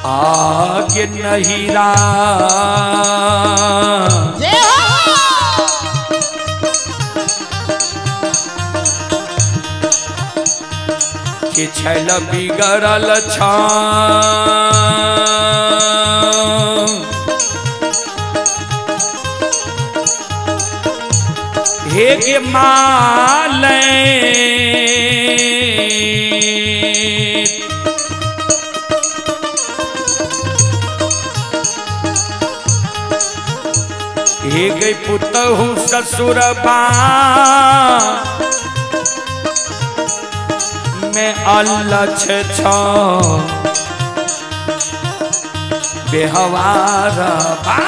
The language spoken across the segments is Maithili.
आगे नहिरा जय हो। के छैल बिगड़ल छा हे गे माले हे गे पुतहु ससुर बा में अल्लछ छ बेहवार बा।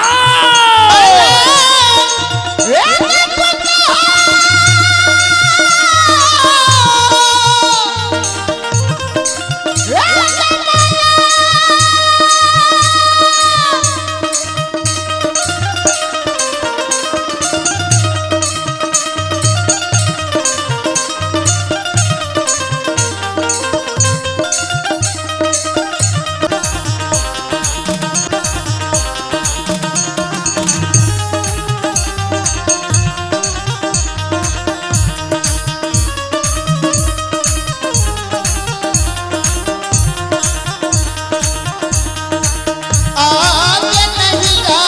आगे नहिरा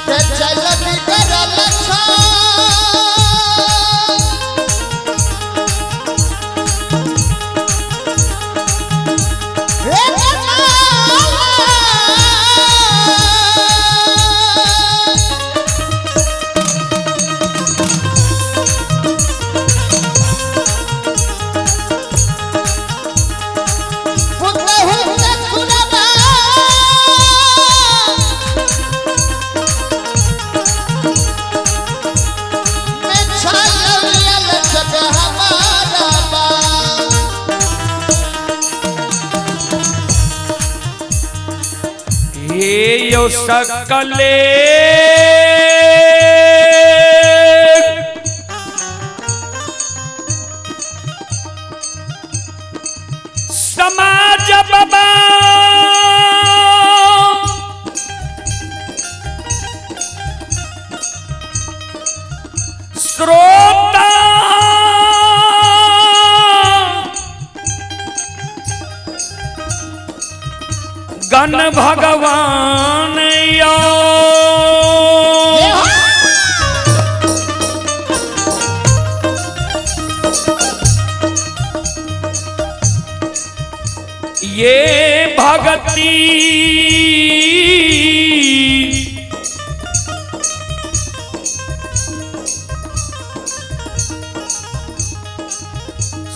के चल बिगड़ल छा। हे माला। पुतहु ससुरबा में छायल छब हमारा बा। हे यो सकले समाज बाबा श्रोता गण भगवान यो जय हो। ये भगती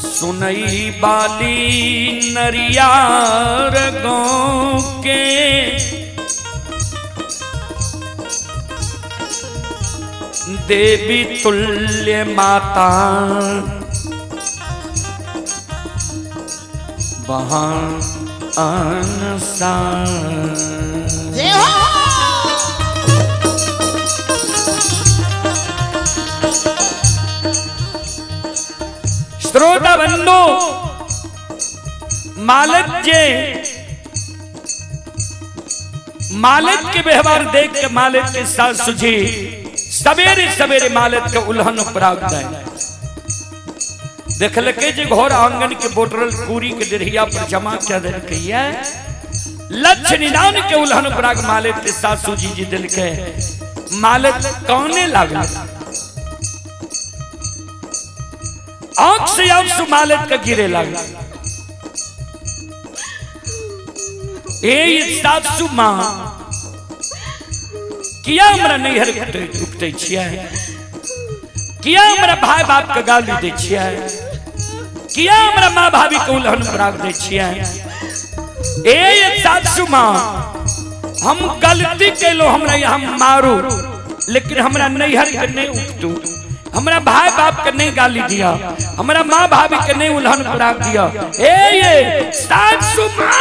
सुनई बाली नरियार गाँव के देवी तुल्य माता वहाँ अनसा जय हो। श्रोता बंधु मालक जे मालक के व्यवहार देख के मालक के सासू जी सवेरे सवेरे मालक के उल्हन उपराग दे देखलके जे घर आंगन के बोटरल पूरी के डेढ़िया पर जमा क्या देलके ये लक्ष्य निदान के उल्हन उपराग मालक के सासू जी जी दिलके मालक काने लागल आंख से आंसू मालक के गिरे लागल। ए सासू माँ किया हमरा नैहर उठते छियै, किया हमरा भाई बाप के गाली दै छियै, किया हमरा माँ भाभी के उल्हन पराग दै छियै। ए सासू माँ हम गलती केलो, हमरा यहाँ मारू लेकिन हमरा नैहर के नहीं उठतू, हमरा भाई बाप के नहीं गाली दिया, हमरा माँ भाभी के नहीं उल्हन पराग दिया। ए ये सासू माँ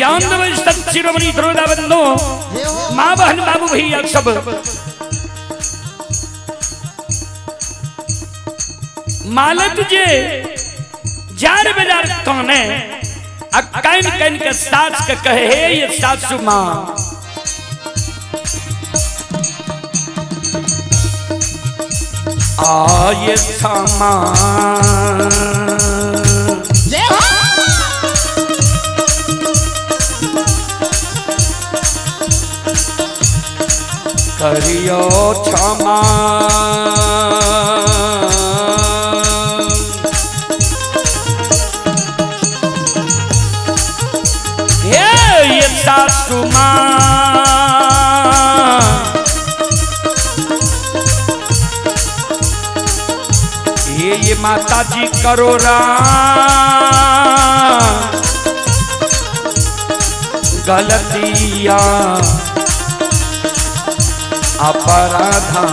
ध्यान देबै संत शिरोमणि श्रोता बंधु, माँ बहन बाबू भैया सब। मालत जे जार बेजार काने आ कान कान के सास के कहे, हे ये सासू माँ, आ ये सामान जय हो। करियो क्षमा। हे ये सासू माँ, ये माता जी करो राम गलतिया अपराधा।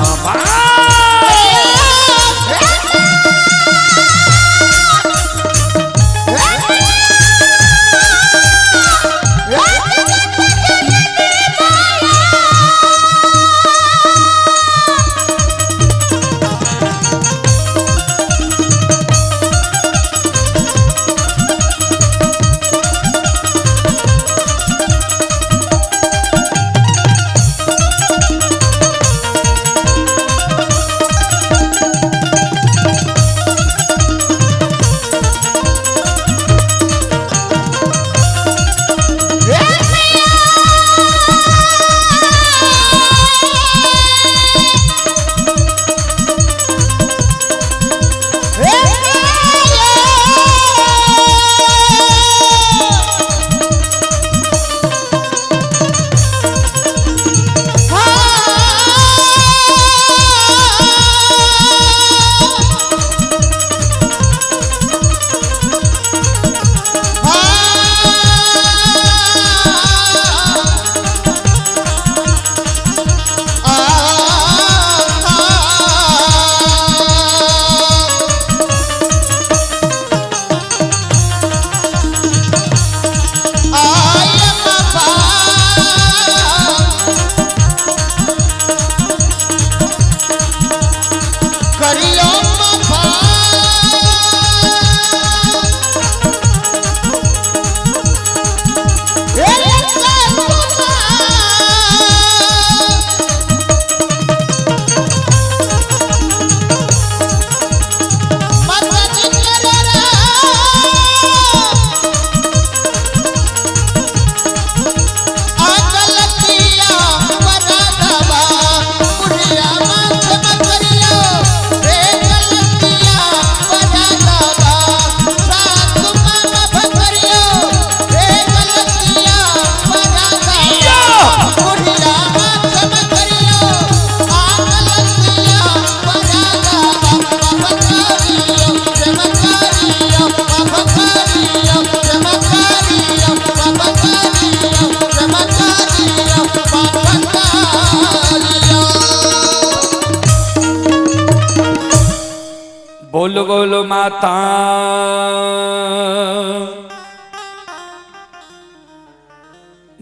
बोलो बोलो माता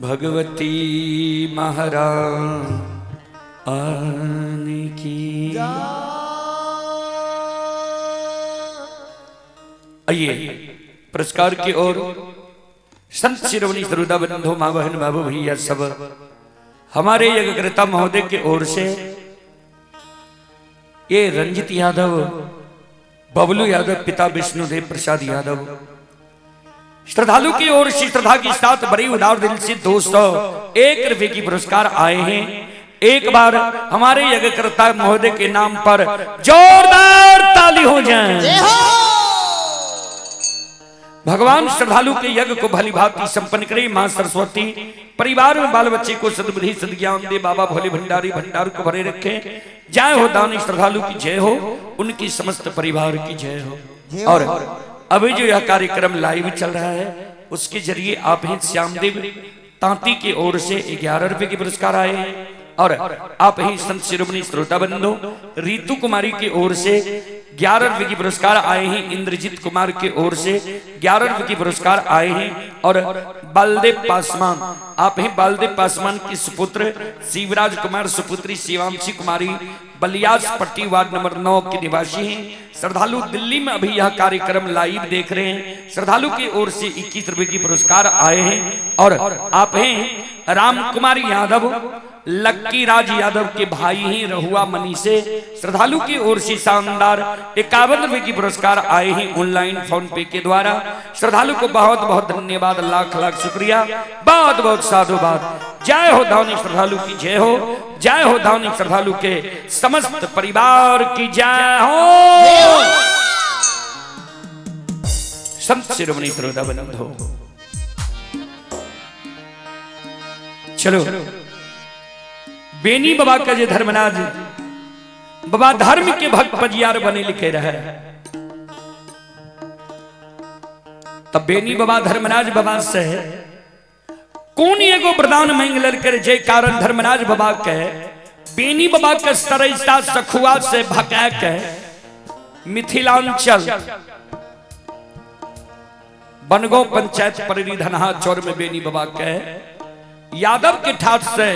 भगवती महारानी की। आइए पुरस्कार की ओर संत शिरोमणि श्रोता बंधु माँ बहन बाबू भैया सब हमारे यज्ञकर्ता महोदय की ओर से ये रंजित यादव, बबलू यादव, पिता विष्णुदेव प्रसाद यादव, श्रद्धालु की ओर से श्रद्धा के साथ बड़ी उदार दिल से 201 रुपए की पुरस्कार आए हैं। एक बार हमारे यज्ञकर्ता महोदय के नाम पर जोरदार ताली हो जाए। भगवान श्रद्धालु के यज्ञ को भली भांति संपन्न करे। मां सरस्वती परिवार में बाल बच्चे को सद्बुद्धि सद्ज्ञान दे। बाबा भोले भंडारी भंडार को भरे रखे। जय हो दानी श्रद्धालु की जय हो, उनकी समस्त परिवार की जय हो। और अभी जो यह कार्यक्रम लाइव चल रहा है उसके जरिए आप ही श्यामदेव तांती की ओर से 11 रुपए के पुरस्कार आए हैं। और आप ही संत शिरोमणि श्रोता बंधु रितु कुमारी की ओर से 11 रुपये की पुरस्कार आए हैं इंद्रजीत कुमार के ओर से 11 रुपये की पुरस्कार आए हैं। और बालदेव पासवान, आप हैं बालदेव पासवान के सुपुत्र शिवराज कुमार, सुपुत्री शिवांशी कुमारी, बलियास पट्टी वार्ड नंबर 9 के निवासी हैं। श्रद्धालु दिल्ली में अभी यह कार्यक्रम लाइव देख रहे हैं। श्रद्धालु की ओर से 21 रुपए की पुरस्कार आए हैं। और आप हैं राम कुमार यादव, लक्की राज यादव के भाई हैं, रहुआ मनी से। श्रद्धालु की ओर से शानदार 51 रुपए की पुरस्कार आए हैं ऑनलाइन फोन पे के द्वारा। श्रद्धालु को बहुत बहुत धन्यवाद, लाख लाख शुक्रिया, बहुत बहुत साधुवाद। जय हो धानी श्रद्धालु की जय हो, जय हो धानी श्रद्धालु के समस्त परिवार की जय हो। संत शिरोमणि श्रोता बंधो, चलो बेनी बाबा का जे धर्मराज बाबा धर्म के भक्त पजियार बने लिखे रहे, तब बेनी बाबा धर्मराज बाबा से कौन एगो वरदान मांग ललके जे कारण धर्मराज बाबा के बेनी बाबा के सरैसा सखुआ से भका के मिथिलांचल बनगांव पंचायत पररी धनहा चौर में बेनी बाबा के यादव के ठाठ से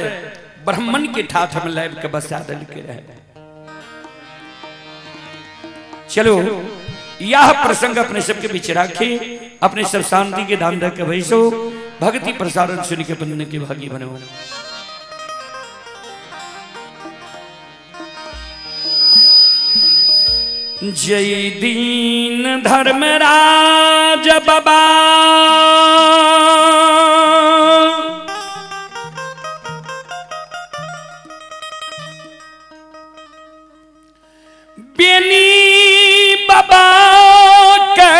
ब्राह्मण के ठाठ में लाइव के बसा दिल के रहे। चलो यह प्रसंग अपने सबके बीच राखी, अपने सब शांति के धाम के भैसो भक्ति प्रसारण सुन के बंधन के भागी बनो। जय दीन धर्मराज बाबा बेनी बाबा के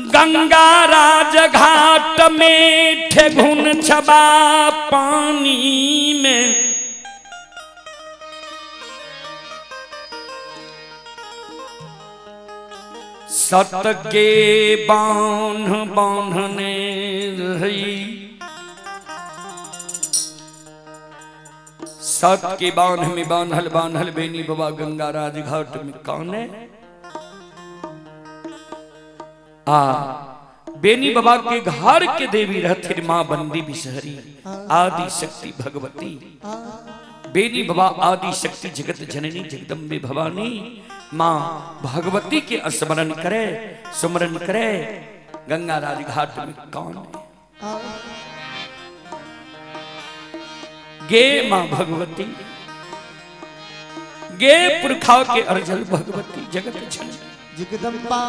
गंगा राज घाट में ठेघुन छबा पानी में सत के बांध बांधने रही, सत के बांध में बांधल बांधल बेनी बाबा गंगा राज घाट में कौन है। आ बेनी बाबा के घर के देवी रहते मां बंदी बिसहरी आदि शक्ति भगवती। बेनी बाबा आदि शक्ति जगत जननी जगदम्बे भवानी मां भगवती के स्मरण करे सुमरन करे। गंगा राज घाट में कौन है गे मां भगवती, गे पुरखा के अर्जल भगवती जगत जननी जगदम्बा।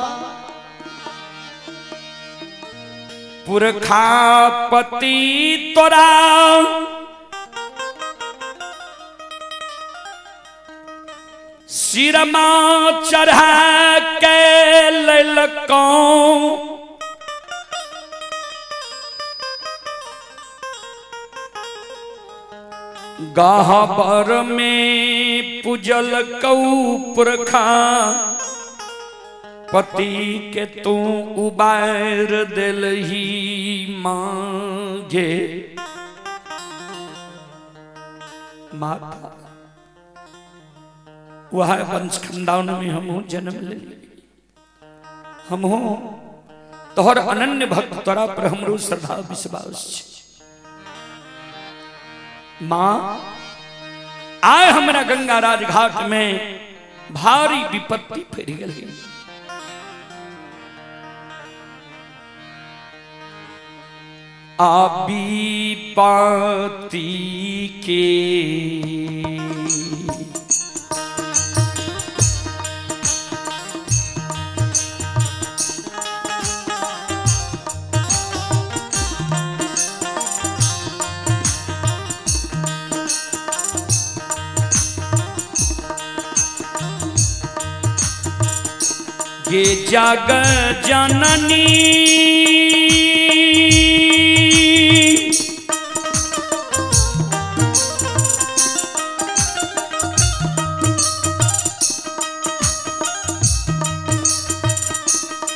पुरखा पति तोरा सिरमा चढ़ा के ललकौ, गहबर में पूजल कौ पुरखा पति के तू उबार दिलही मांगे माता। वह वंश खानदान में हम जन्म ले, हम हो तोहर अनन्य भक्त तोरा पर हमरो श्रद्धा विश्वास। मां आए हमरा गंगा राज घाट में भारी विपत्ति फैल गई। आबी पाती के ये जग जननी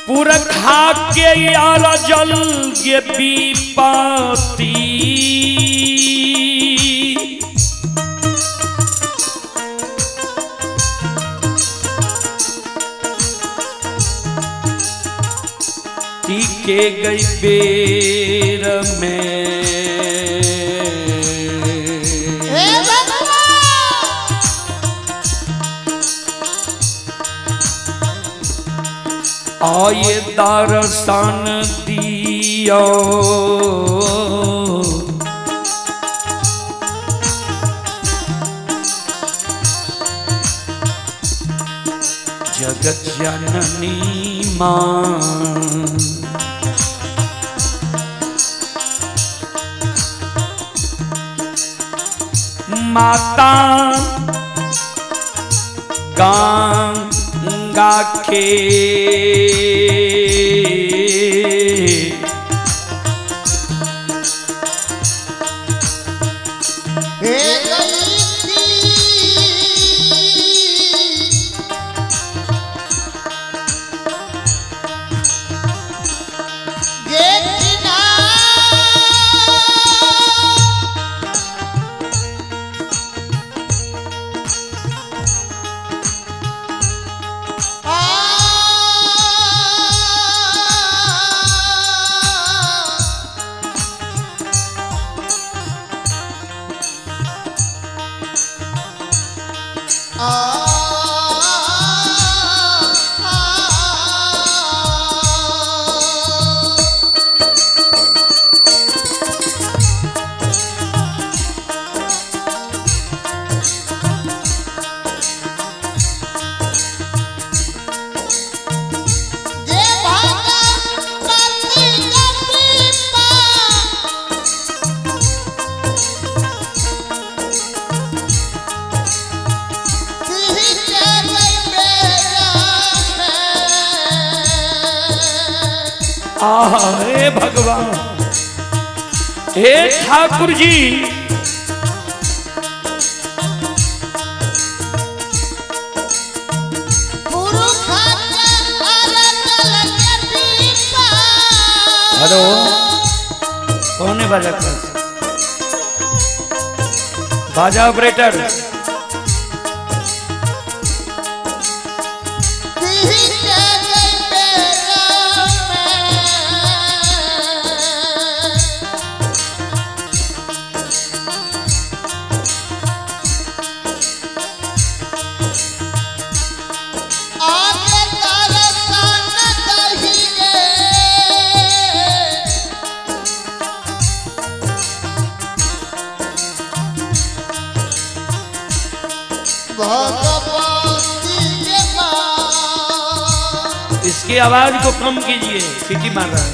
पुरखा के यार जल ये विपत्ति। के गई बेर में। आये दर्शन दियो जगत जननी मां। माता गंगा के हे भगवान, हे ठाकुर जी, हेलो, कौन है बाजा? बाजा ऑपरेटर। इसकी आवाज को कम कीजिए, सीटी मार रहा है।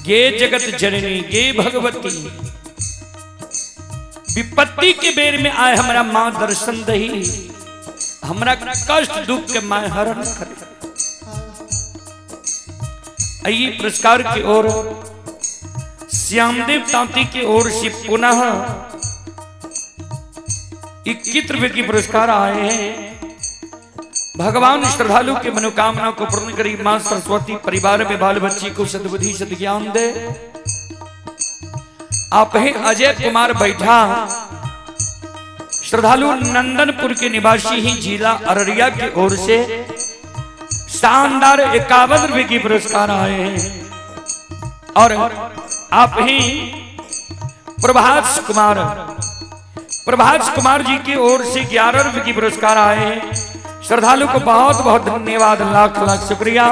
गे जगत जननी, गे भगवती, विपत्ति के बेर में आए हमारा मां दर्शन दही, हमरा कष्ट दुख के मां हरण करे। आइए पुरस्कार की ओर श्यामदेव तांती की ओर से पुनः 21 रुपए की पुरस्कार आए हैं। भगवान श्रद्धालु के मनोकामना को पूर्ण करी मां सरस्वती परिवार में बाल बच्ची को सद्बुद्धि सद्ज्ञान दे। आप हैं अजय कुमार बैठा, श्रद्धालु नंदनपुर के निवासी ही, जिला अररिया की ओर से शानदार 51 रुपए की पुरस्कार आए हैं। और आप ही प्रभास कुमार जी की ओर से 11 रुपए की पुरस्कार आए हैं। श्रद्धालु को बहुत बहुत धन्यवाद, लाख लाख शुक्रिया,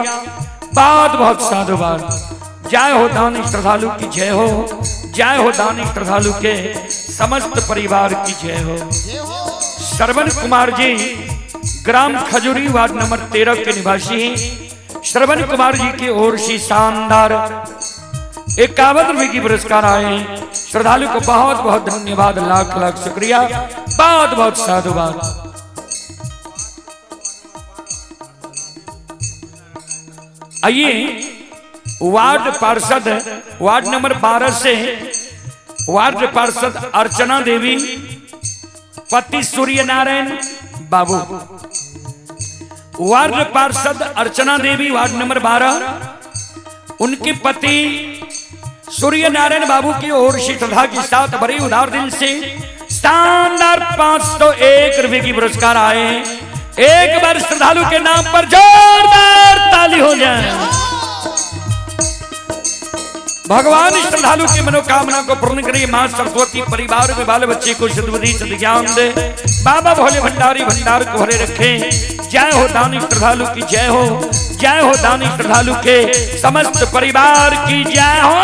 बहुत बहुत साधुवाद। जय हो दानी श्रद्धालु की जय हो, जय हो दानी श्रद्धालु के समस्त परिवार की जय हो। श्रवण कुमार जी ग्राम खजूरी वार्ड नंबर 13 के निवासी हैं। श्रवण कुमार जी की ओर से शानदार 51 रुपए की पुरस्कार आए हैं। श्रद्धालु को बहुत बहुत धन्यवाद, लाख लाख शुक्रिया, बहुत बहुत साधुवाद। आइए वार्ड पार्षद वार्ड नंबर 12 से वार्ड पार्षद अर्चना देवी, पति सूर्य नारायण बाबू। वार्ड पार्षद अर्चना देवी वार्ड नंबर 12, उनके पति सूर्य नारायण बाबू की ओर से श्रद्धा के साथ बड़े उदार दिल से शानदार 501 रुपए की पुरस्कार आए। एक बार श्रद्धालु के नाम पर जोरदार ताली हो जाए। भगवान श्रद्धालु की मनोकामना को पूर्ण करे। मां सरस्वती परिवार में बाल बच्चे को सद्बुद्धि सद्ज्ञान दे। बाबा भोले भंडारी भंडार को भरे रखे। जय हो दानी श्रद्धालु की जय हो, जय हो दानी श्रद्धालु के समस्त परिवार की जय हो।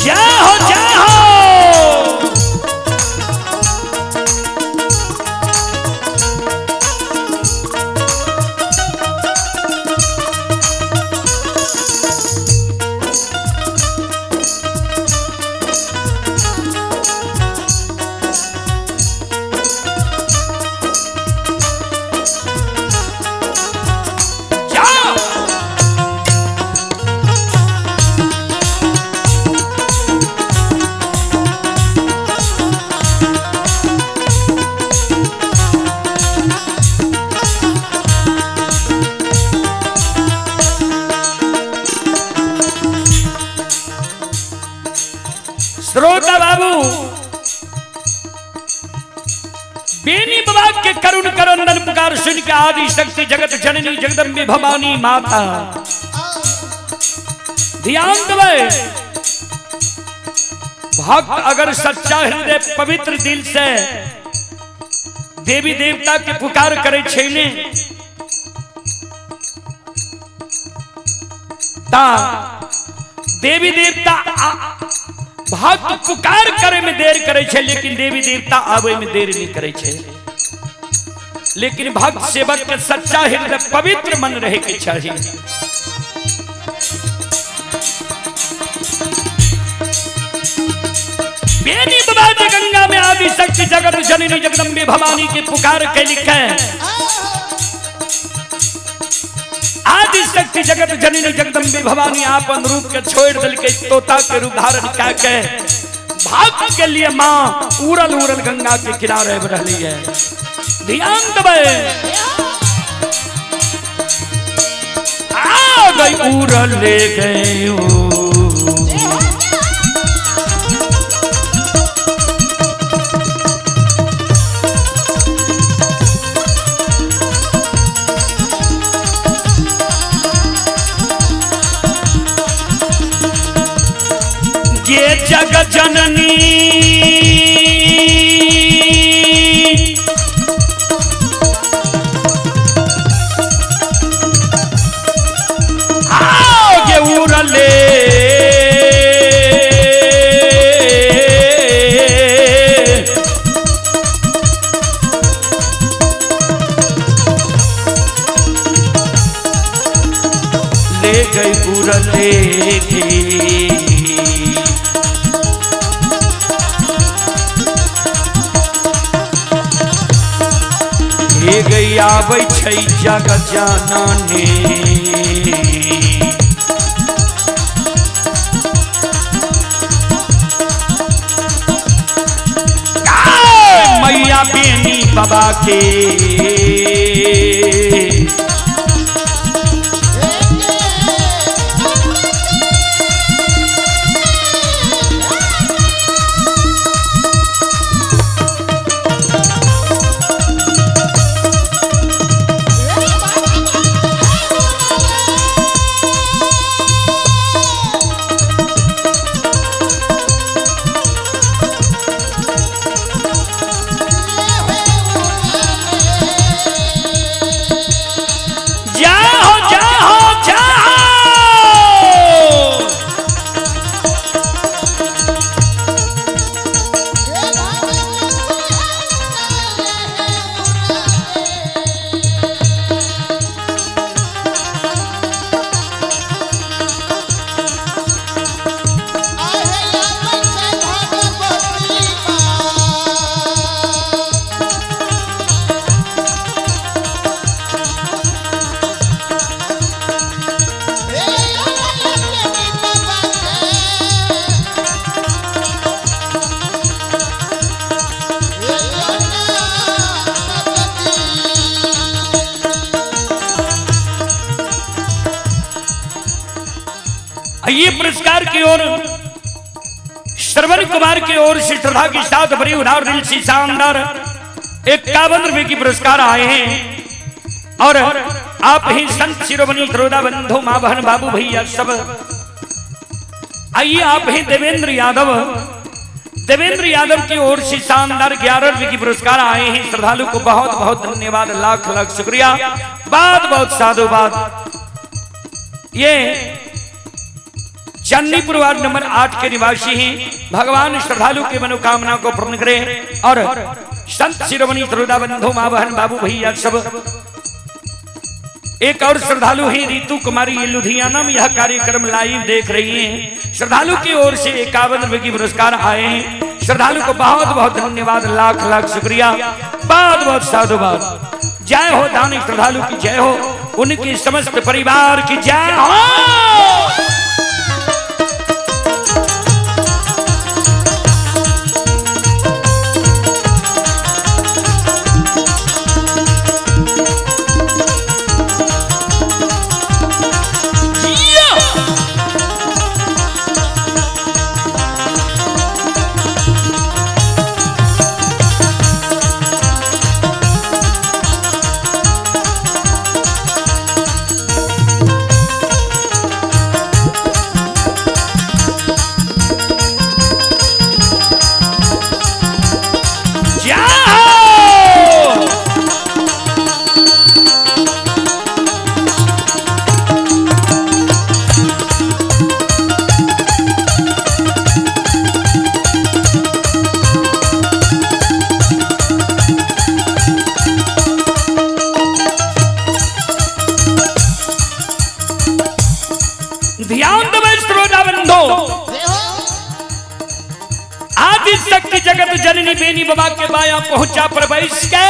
जय हो, जय हो। श्रोता बाबू बेनी बाबा के करुण करंदन पुकार सुन के आदि शक्ति जगत जननी जगदम्बे भवानी माता ध्यान देवे। भक्त अगर सच्चा हृदय पवित्र दिल से देवी देवता के पुकार करे छे ने ता देवी देवता भक्त पुकार करे में देर करे छे, लेकिन देवी देवता आवे में देर नहीं करे छे। लेकिन भक्त सेवक के सच्चा हृदय पवित्र मन रहे के चाहिए। बेनी बाबा जी गंगा में आदि शक्ति जगत जननी जगदम्बे भवानी के पुकार के लिखे आदि शक्ति जगत जननी जगदम्बे भवानी आपन रूप के छोड़ दल के तोता के रूप धारण के भाग के लिए माँ उड़ल उड़ल गंगा के किनारे रही है। ध्यान देवे आ गई उड़ल ले गई। ये जग जननी आओ उड़ले ले गई उड़ले गई। गई आबै छै जग जननी मैया बेनी बाबा के ये पुरस्कार की ओर श्रवण कुमार की ओर से श्रद्धा के साथ बड़ी उधार दिल से शानदार 51 रुपए की पुरस्कार आए हैं। और आप ही संत शिरोमणि श्रोता बंधु माँ बहन बाबू भैया सब आइए। आप ही देवेंद्र यादव, देवेंद्र यादव की ओर से शानदार 11 रुपए की पुरस्कार आए हैं। श्रद्धालु को बहुत बहुत धन्यवाद, लाख लाख शुक्रिया, बहुत बहुत साधुवाद। ये चन्नीपुर वार्ड नंबर 8 के निवासी हैं। भगवान श्रद्धालु की मनोकामना को पूर्ण करें। और संत शिरोमणि श्रोता बंधु माँ बहन बाबू भैया सब, एक और श्रद्धालु ही रितु कुमारी, ये लुधियाना में यह कार्यक्रम लाइव देख रही हैं। श्रद्धालु की ओर से 51 रुपए की पुरस्कार आए हैं। श्रद्धालु को बहुत बहुत धन्यवाद, लाख लाख शुक्रिया, बहुत बहुत साधुवाद। जय हो दानी श्रद्धालु की जय हो, उनके समस्त परिवार की जय हो। ध्यान दो श्रोता बंधो, आदि शक्ति जगत जननी बेनी बाबा के बाया पहुंचा पर बैस के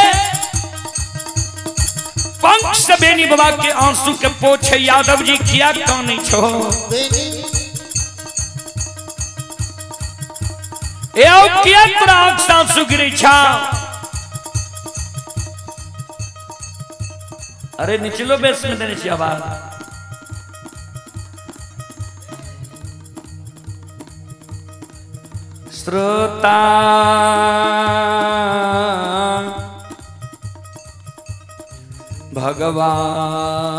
पंख से बेनी बाबा के आंसू के पोछे यादव जी किया कानी छो ए किया तोरा आंख आंसू गिरे छा। अरे निचलो बेस में देने छी आवाज। श्रोता भगवान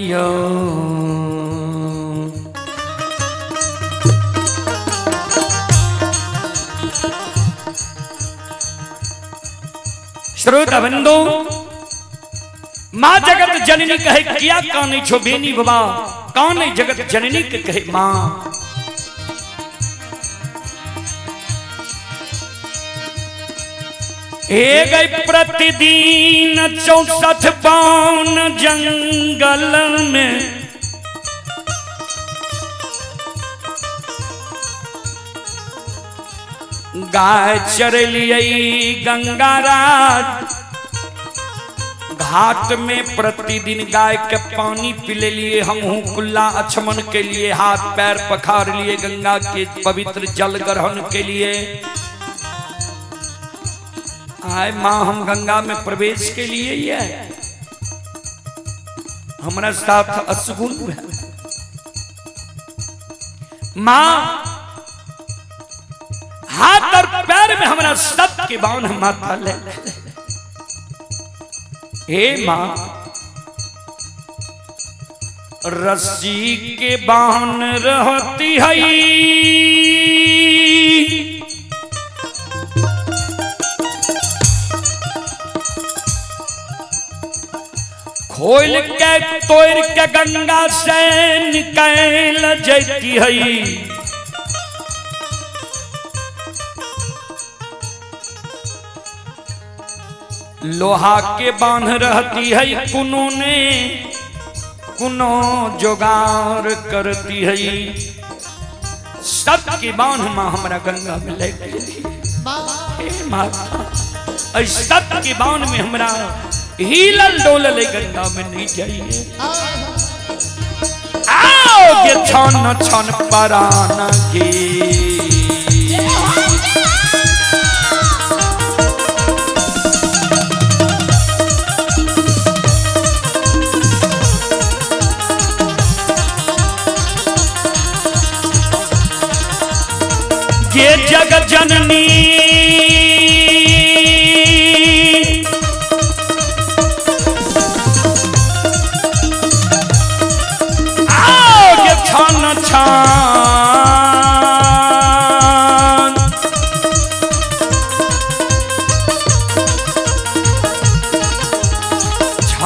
यो श्रोता बंधु, मां जगत जननी कहे किया काने छो बेनी बाबा, काने जगत जननी के कहे मां। हे गई प्रतिदिन 64 बावन जंगल में गाय चरलिए गंगाराज घाट में प्रतिदिन गाय के पानी पिले लिए हम हूँ कुल्ला अछमन के लिए हाथ पैर पखार लिए गंगा के पवित्र जल ग्रहण के लिए। आए मां हम गंगा में प्रवेश के लिए ही है, हमारा साथ असगुन है। मां हाथ और पैर में हमारा सब के बावन माथा ले। हे मां रस्सी के बाहन रहती है, खोल के तोड़ के गंगा से निकल जाती है। लोहा के बांध रहती है, कुनो ने कुनो जोगार करती है। सबके बांध मां हमरा गंगा में ले गई। हे माता सबके बांध में हमरा हिलल डोलल गंगा में नहीं जाइए। आओ के छन छन पराना के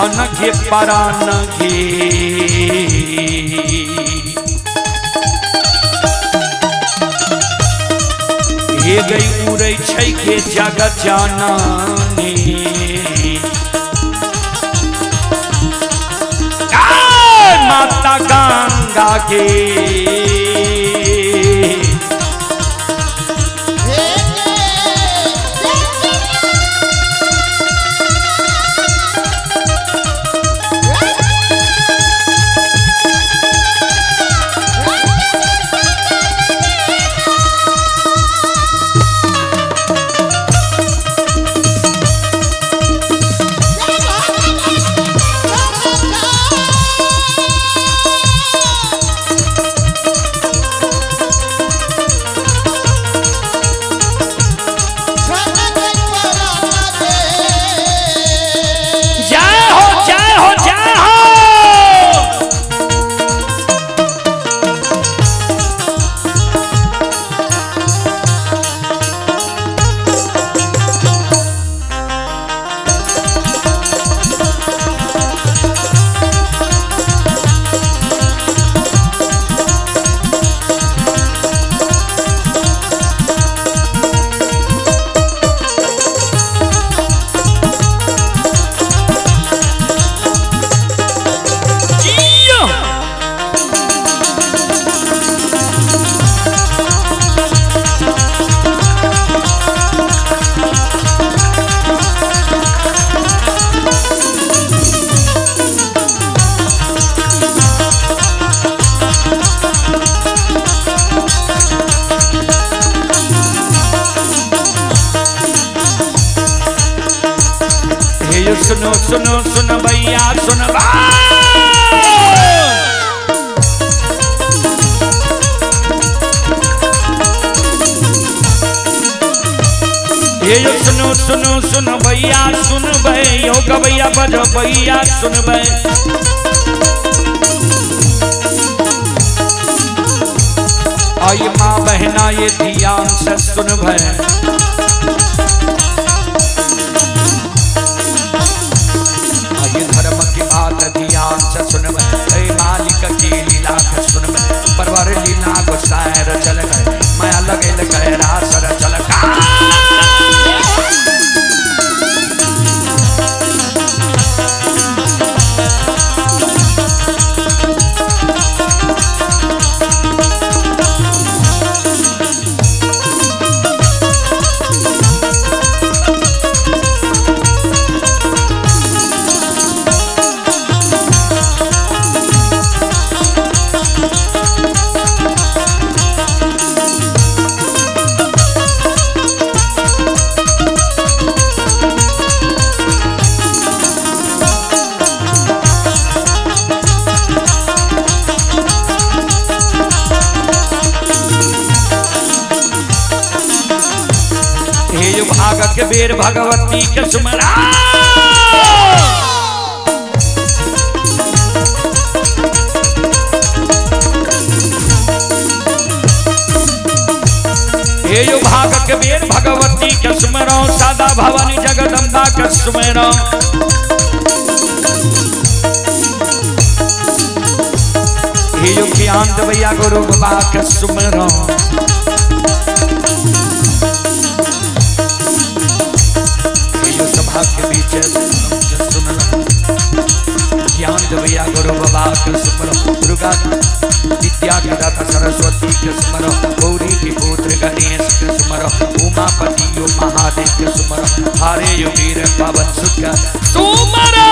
धन के परान गे। हे गई उड़ै छै के जगत जाननी। माता गंगा के सुनो सुनो सुन भैया सुन ये सुनो सुनो सुन भैया सुन यो गवैया बजो भैया सुन आई माँ बहना ये ध्यान से सुन धर्म की बात ध्यान से सुन मालिक की लीला के सुन परवर लीला गोसाई चल गए माया लगे गए रास चल भाग के बेर भगवती के सुमरा हे यो भाग के बेर भगवती के सुमरो सादा भवानी जगदम्बा के सुमरो। हे यो ज्ञान भैया गुरु बाबा के सुमरो। सभा के बीच सुन ज्ञान भैया गुरु बाबा के सुमरो। दुर्गा विद्या के दाता सरस्वती के सुमरो। गौरी के पुत्र गणेश के सुमरो। उमापति यो महादेव के सुमरो। हरे यो वीर पवन सुत के सुमरो।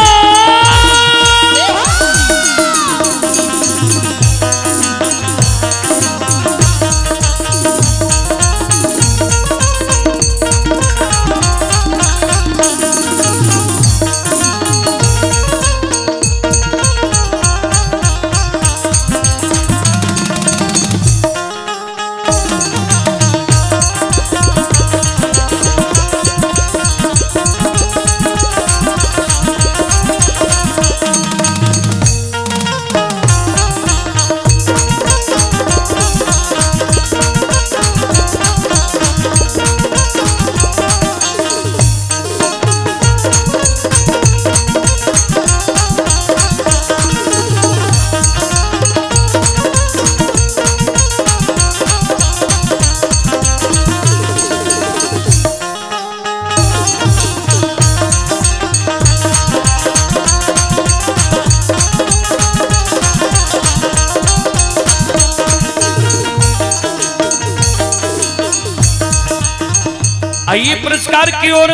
आइए पुरस्कार की ओर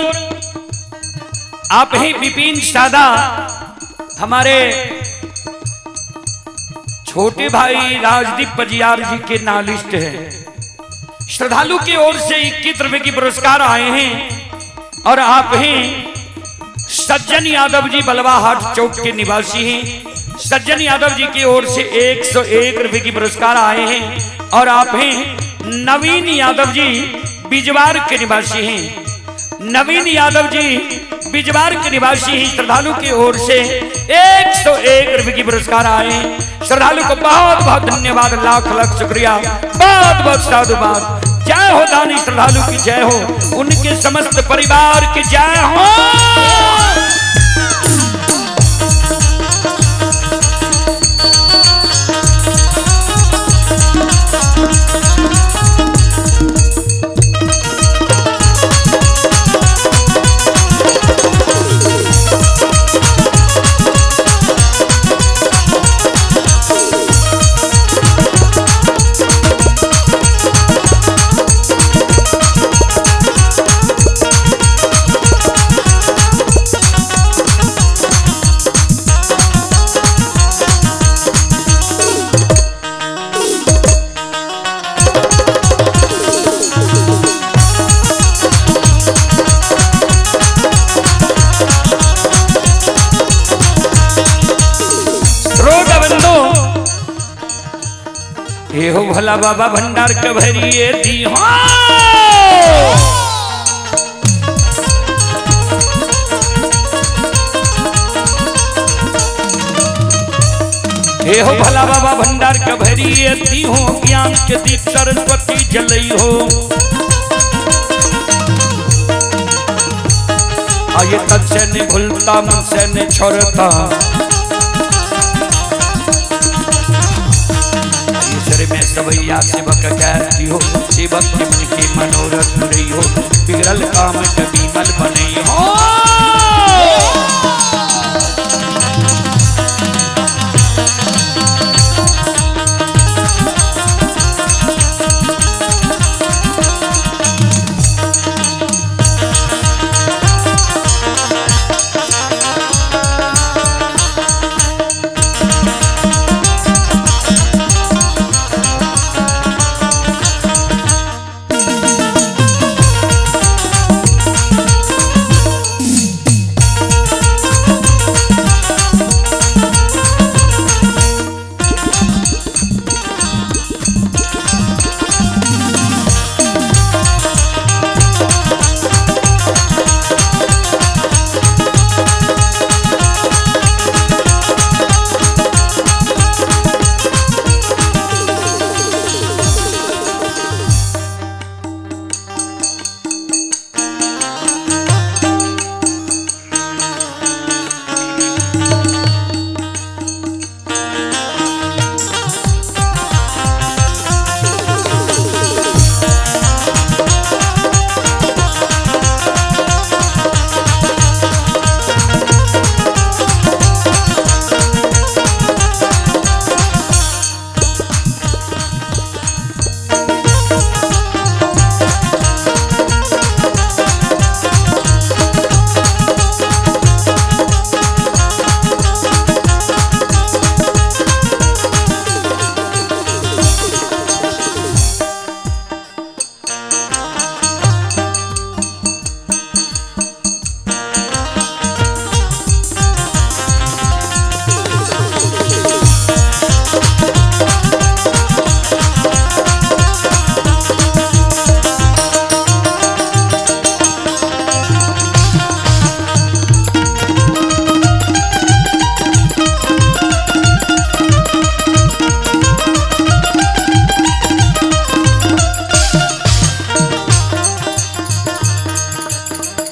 आप ही विपिन सादा हमारे छोटे भाई राजदीप पजियार जी के नालिस्ट हैं। श्रद्धालु की ओर से 21 रुपए की पुरस्कार आए हैं और आप ही सज्जन यादव जी बलवाहाट चौक के निवासी हैं। सज्जन यादव जी की ओर से 101 रुपए की पुरस्कार आए हैं और आप ही नवीन यादव जी बिजवार के निवासी हैं। नवीन यादव जी बिजवार के निवासी हैं। श्रद्धालु की ओर से 101 रुपए की पुरस्कार आए हैं। श्रद्धालु को बहुत बहुत धन्यवाद, लाख लाख शुक्रिया, बहुत बहुत साधुवाद। जय हो दानी श्रद्धालु की जय हो, उनके समस्त परिवार की जय हो। हे हो भोला बाबा भंडार के भरिए दी हो। हे हो भोला बाबा भंडार के भरिए दी हो, ज्ञान के दीप सरस्वती जलई हो। आये तन से नहीं भूलता मन से नहीं छोड़ता, में सवैया सेवक कहती हो, सेवक के मन के मनोरथ रही हो, बिगड़ल काम कभी मल बनई हो।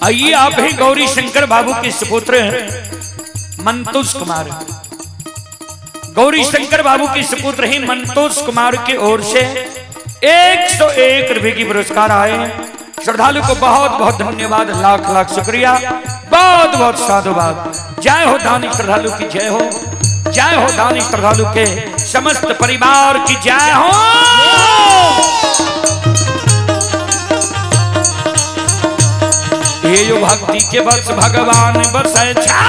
आइए आप ही गौरी शंकर बाबू के सुपुत्र मंतोष कुमार, गौरी शंकर बाबू के सुपुत्र ही मंतोष कुमार की ओर से 101 रुपए की पुरस्कार आए। श्रद्धालु को बहुत बहुत धन्यवाद, लाख लाख शुक्रिया, बहुत बहुत साधुवाद। जय हो दानी श्रद्धालु की जय हो, जय हो दानी श्रद्धालु के समस्त परिवार की जय हो। हे यो भक्ति के बस भगवान बसै छै।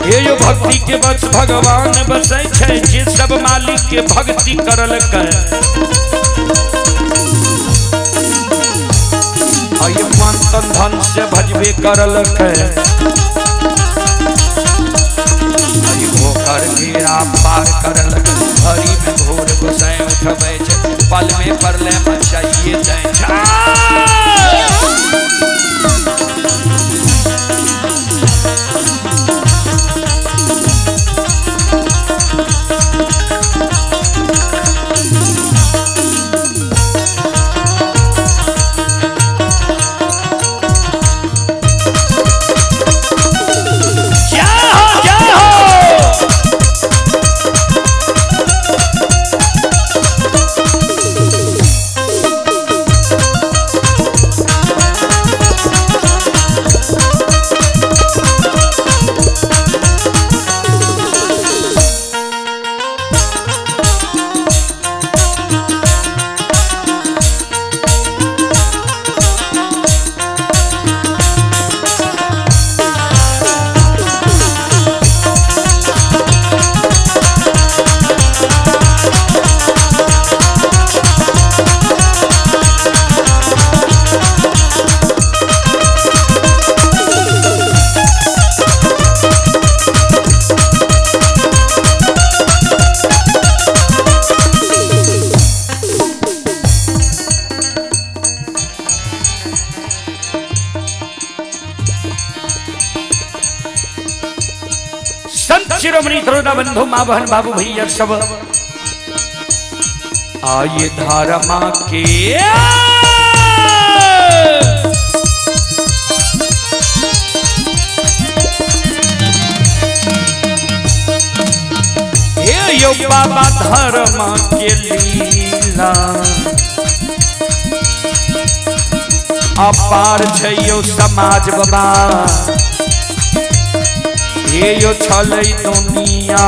हे यो भक्ति के बस भगवान बसै छै, जे सब मालिक के भक्ति करलकै। आइए मन तन धन से भजबे करलकै, आई भोकर घेरा पार करलकै। हरि में घोर गोसाई उठबै छै, पल में परले मचाइए जाइ छै। जय हो, जय हो। संत शिरोमणि श्रोता बंधु माँ बहन बाबू भैया सब आइए धारमा के हे यो बाबा धर्मा के लीला अपार छै यो समाज बाबा, हे यो छलै दुनिया।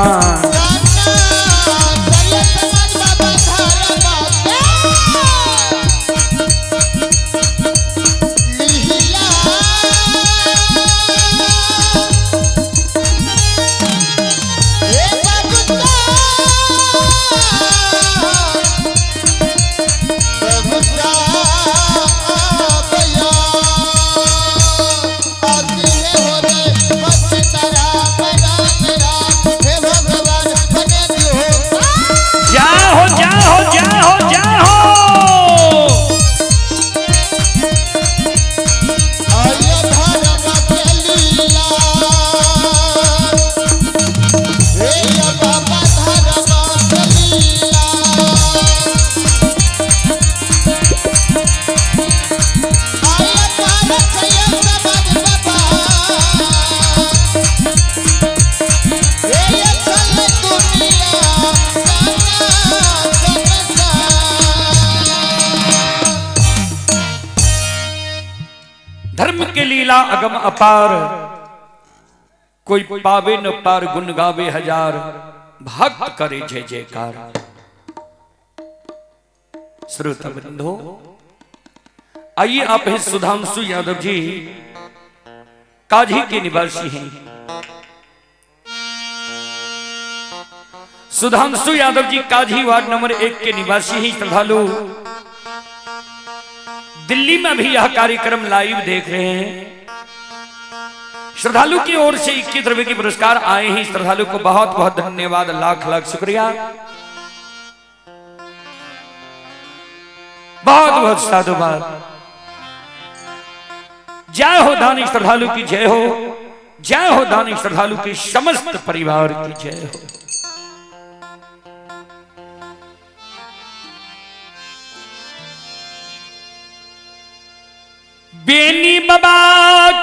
जय हो, जय हो, जय हो, जय हो। धर्म के लीला अगम अपार, कोई पावे न पार, गुण गावे हजार, भक्त करे जय जयकार। श्रोता बंधु आइए, आप हैं सुधांशु यादव जी, काझी के निवासी हैं। सुधांशु यादव जी काझी वार्ड नंबर 1 के निवासी हैं। श्रद्धालु दिल्ली में भी यह कार्यक्रम लाइव देख रहे हैं। श्रद्धालु की ओर से 21 रुपए के पुरस्कार आए हैं। श्रद्धालु को बहुत बहुत धन्यवाद, लाख लाख शुक्रिया, बहुत बहुत साधुवाद। जय हो दानी श्रद्धालु की जय हो, जय हो दानी श्रद्धालु के समस्त परिवार की जय हो। बेनी बाबा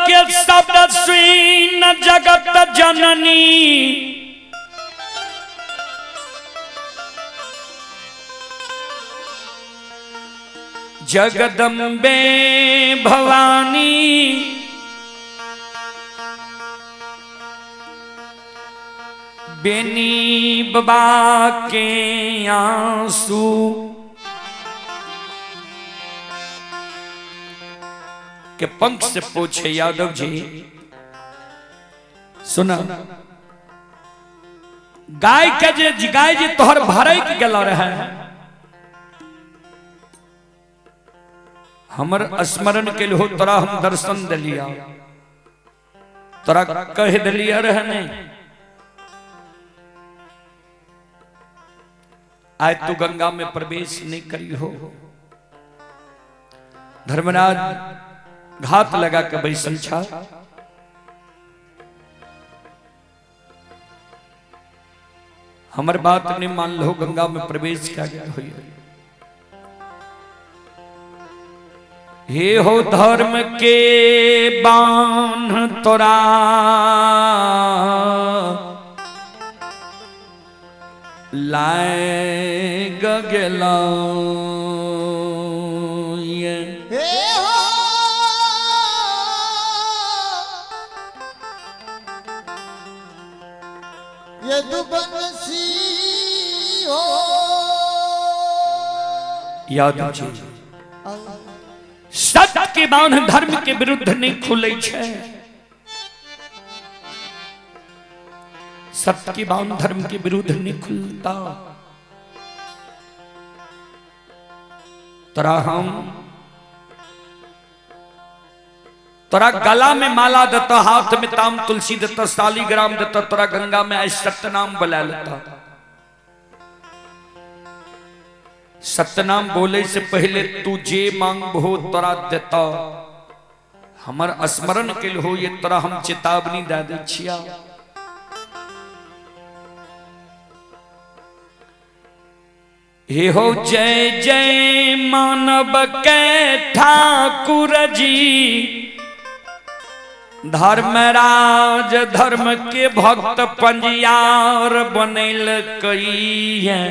के शब्द सुन जगत जननी, जगदम्बे भवानी, बेनी बाबा के आंसू के पंख से पूछे यादव जी सुना गाय के जे गाय जे तोहर भरक गेल रहे हमर स्मरण के हो तोरा हम दर्शन दिलिया तोरा कह दिलिया रहे नहीं आय तू गंगा में प्रवेश नहीं करी हो। धर्मराज घात लगा के बैसल छा। हमर बात नहीं मान लो गंगा में प्रवेश क्या गया हो। हे हो धर्म के बांध तोरा लाग गेला हे हो यदुवंशी हो। यादव जी सत्य के बांध धर्म के विरुद्ध नहीं खुले छे। सत्य के बांध धर्म के विरुद्ध नहीं खुलता। तोरा हम तोरा गला में माला देता, हाथ में ताम तुलसी देता, शालीग्राम देता, तोरा गंगा में सत्यनाम बोला लेता। सत्यनाम बोले से पहले तू जे मांगबो तोरा देता। हमर स्मरण के हो ये तोरा हम चेतावनी दे दै छिया। हे हो जय जय मानव के ठाकुर जी, धर्मराज धर्म के भक्त पंजियार बनैल कई है।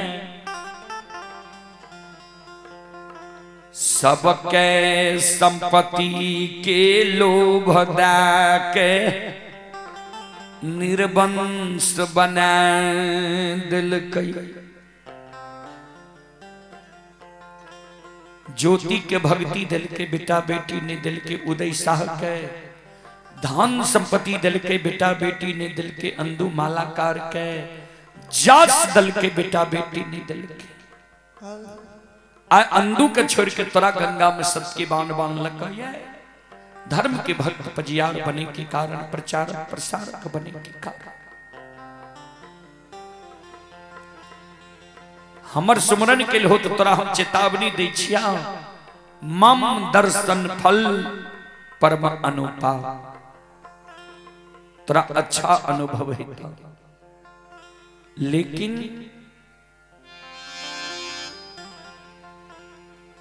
सबके संपत्ति के लोभ के निर्वंश बना दिल कई। ज्योति के भक्ति दिल के बेटा बेटी ने दिल के उदय शाह के, धन संपत्ति दिल के बेटा बेटी ने दिल के अंदू मालाकार के, जास दल के बेटा बेटी ने दिल के अंदू के छोड़ के तोरा गंगा में सबके बाण बाण लगा। धर्म के भक्त पजियार बने के कारण, प्रचारक प्रसारक बने के कारण हमर सुमरन के हो तो तोरा हम चेतावनी दै छिया। मम दर्शन फल परम अनुपा, तोरा अच्छा अनुभव है। लेकिन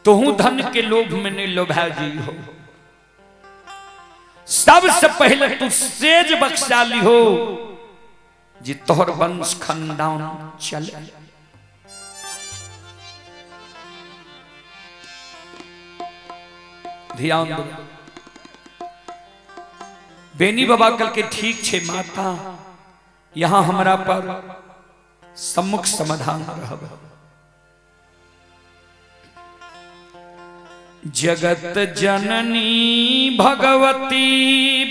तुहू धन के लोभ में नहीं लोभा जी हो। सबसे पहले तू सेज बख्शाली हो जी तोहर वंश खानदान चले। ध्यान दो बेनी बाबा कल के ठीक छे माता, यहां हमरा पर सम्मुख समाधान रहब। जगत जननी भगवती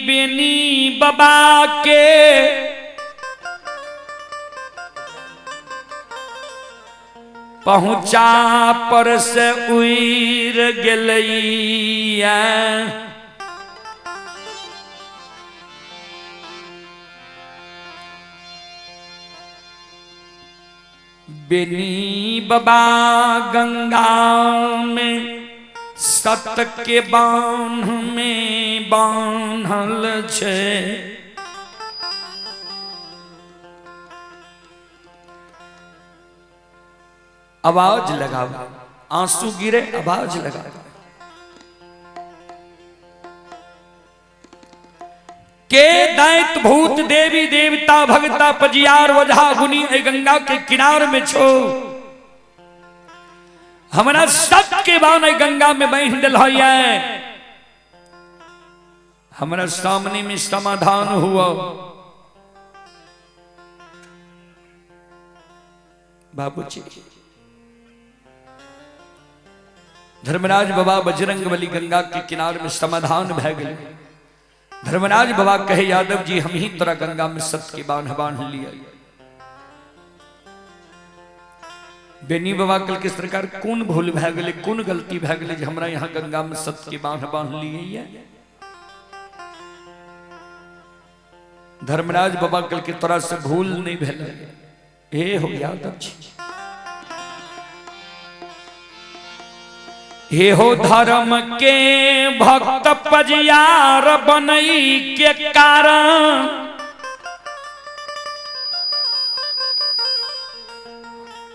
बेनी बाबा के पहुंचा पर से उड़ गेलैया। बेनी बाबा गंगा में सत के बांध में बांधल छे। आवाज लगाओ, आंसू गिरे आवाज लगाओ। के दैत भूत देवी देवता भगता पजियार वजहा गुनी ए गंगा के किनार में छो। हमरा सब के बान ए गंगा में बह दिल है। हमरा सामने में समाधान हुआ। बाबूजी धर्मराज बाबा बजरंग बली गंगा के किनार में समाधान भय गए। धर्मराज बाबा कहे यादव जी हम ही तोरा गंगा में सत्य के बांध बांध लिया। बेनी बाबा कल के सरकार कौन भूल भय गए, कौन गलती भय गए हमरा यहाँ गंगा में सत्य के बांध बांध लिए। धर्मराज बाबा कल के तोरा से भूल नहीं भेल हे हो यादव जी, हे हो धर्म के भक्त पजियार बनई के कारण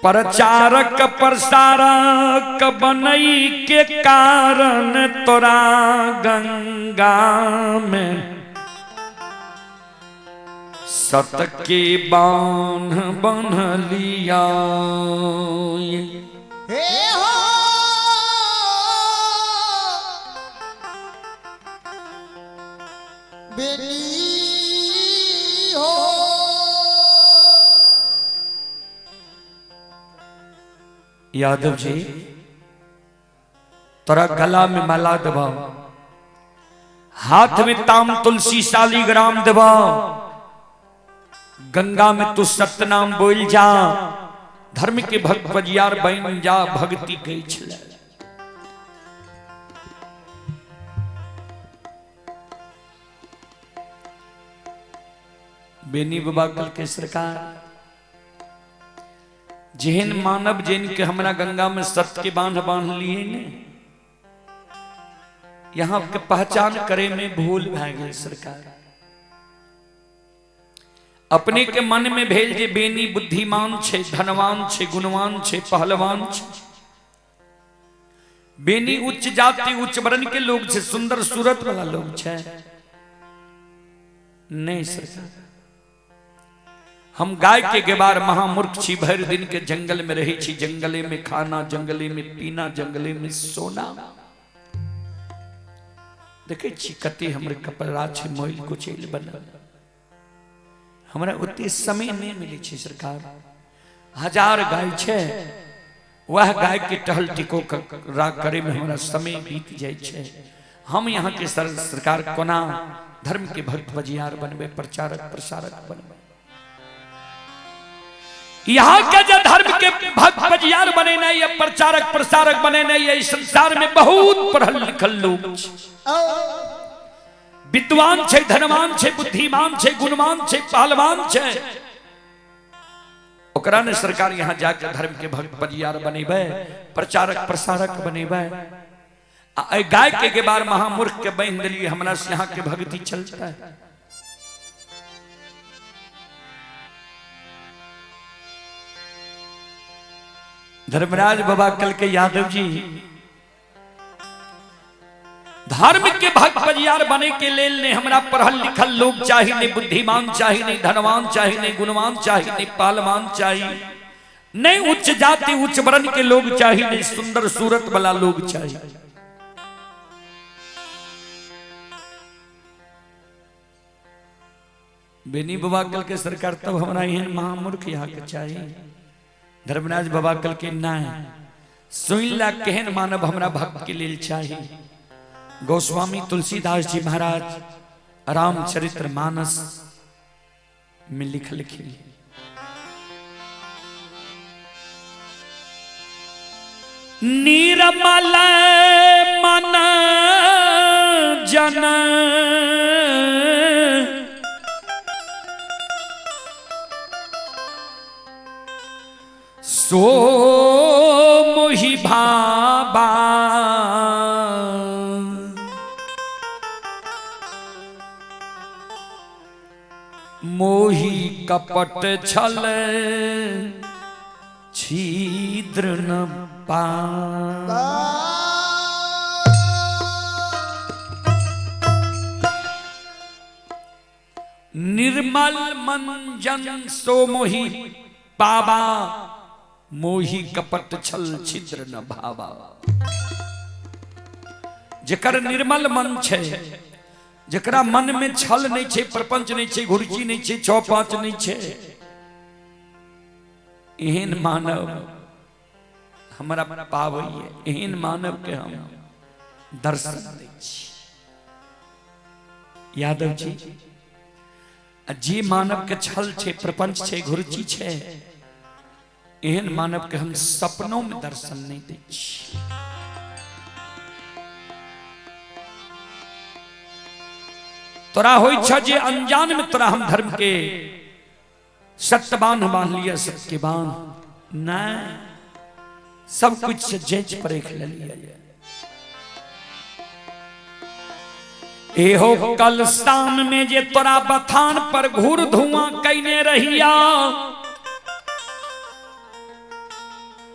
प्रचारक प्रसारक बनई के कारण तोरा गंगा में सत के बांध बन लिया। हे हो बेटी हो। यादव जी तोरा गला में माला दबाओ, हाथ में ताम तुलसी शालिग्राम दबाओ, गंगा में तू सतनाम बोल जा, धर्म के भक्त बजियार बन जा, भक्ति गई छल। बेनी बाबा कल के सरकार जेहन मानव जिन के हमरा गंगा में सत्य के बांध बांध लिए ने, यहाँ के पहचान करे में भूल भय गई सरकार। अपने के मन में भेल जे बेनी बुद्धिमान छे, धनवान छे, गुणवान छे, पहलवान छे, बेनी उच्च जाति उच्च वर्ण के लोग छे, सुंदर सूरत वाला लोग छे। नहीं सरकार, हम गाय के गेबार महामूर्ख छी, भर दिन के जंगल में रही छी, जंगले में खाना, जंगले में पीना, जंगले में सोना। देखे छी कते हमरे कपड़ा छे मैल कुचैल बनल, हमरा ओते समय नहीं मिले छे सरकार। हजार गाय छे, वह गाय के टहल टिको राग करे में हमरा समय बीत जाए छे। हम यहाँ के सरकार कोना धर्म के भक्त बजियार बनबे, प्रचारक प्रसारक बनबे। यहाँ के जो धर्म के भक्त बजियार बने नहीं या प्रचारक प्रसारक बने नहीं, इस संसार में बहुत पढ़ल लिखल लोग विद्वान छे, धनवान छे, बुद्धिमान छे, गुणवान छे, पहलवान छे, ओकरा ने सरकार यहाँ जाके धर्म के भक्त बजियार बनेबे, प्रचारक प्रसारक बनेबे। गाय के गेबार महामूर्ख के बहन दिलिए, हमरा से यहाँ के भक्ति चलता है। धर्मराज बाबा कल के यादव जी धर्म के भक्त बजियार बने के लेल ने हमरा पढ़ल लिखल लोग चाहिए, नहीं बुद्धिमान चाहिए, नहीं धनवान चाहिए, नहीं गुणवान चाहिए, नहीं पहलवान चाहिए, नहीं उच्च जाति उच्च वर्ण के लोग चाहिए, नहीं सुंदर सूरत वाला लोग चाहिए। बेनी बाबा कल के सरकार तब हमरा एहन महामूर्ख यहाँ के चाहिए। धर्मराज बाबा कल के नहीं सुन ला केहन मानव हमरा भक्त के लेल चाहिए। गोस्वामी तुलसीदास जी महाराज रामचरित्र मानस में लिखल निर्मल मन जन सो मोहि भाबा, मोहि कपट छल छिद्र न पा। निर्मल मन जन सो मोहि पाबा, मोहि कपट छल छिद्र न भावा। जेकर निर्मल मन छे, जकरा मन में छल नहीं छे, प्रपंच नहीं छे, घुर्ची नहीं छे, 6-5 नहीं छे, एहन मानव हमरा पाबैए, एहन मानव के हम दर्शन दै छी। यादव जी, आ जे मानव के छल छै, प्रपंच छै, घुरची छै, एहन मानव के हम सपनों में दर्शन नहीं दै छी। तोरा होइ छ जे अनजान में तोरा हम धर्म के सत्य बांध बांध लिया, सत्य के बांध नहीं, सब कुछ से जांच परख लिया। एहो कल शाम में जे तोरा बथान पर घूर धुआं कैने रहिया,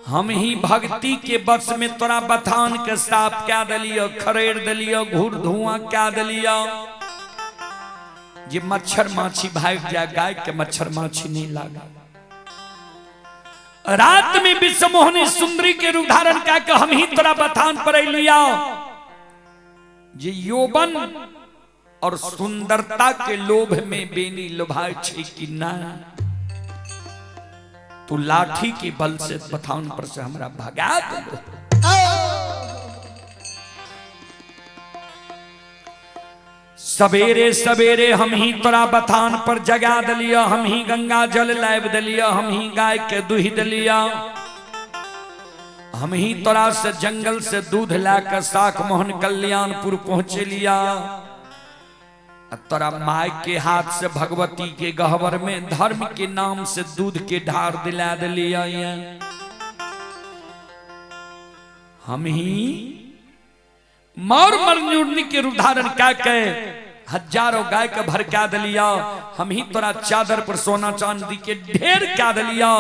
हम ही भक्ति के बस में तोरा बथान के साफ क्या दिलियो, खरेड़ दिलियो, घूर धुआं क्या दिलियो, जे मच्छर माछी भाग जाए, गाय के मच्छर माछी नहीं लागा। रात में विश्वमोहनी सुंदरी के रूप धारण कऽ के हम ही तोरा बथान पर अलिया, जे यौवन और सुंदरता के लोभ में बेनी लोभाय छै कि ना, तू लाठी के बल से बथान पर से हमरा भगा देलो। सवेरे सवेरे हम ही तोरा बथान पर जगा दिलिया, हम ही गंगा जल लाबि दिलिया, हम ही गाय के दुहि दिलिया, हम ही तोरा से जंगल से दूध ला के साख मोहन कल्याणपुर पहुँचे लिया, तोरा माय के हाथ से भगवती के गहवर में धर्म के नाम से दूध के ढार दिला दिलिया। हम ही मौर मरजुर्नी के रूप धारण क्या के हजारों गाय के भरका दिलिया, हम ही तोरा चादर पर सोना चांदी के ढेर क्या दिलिया,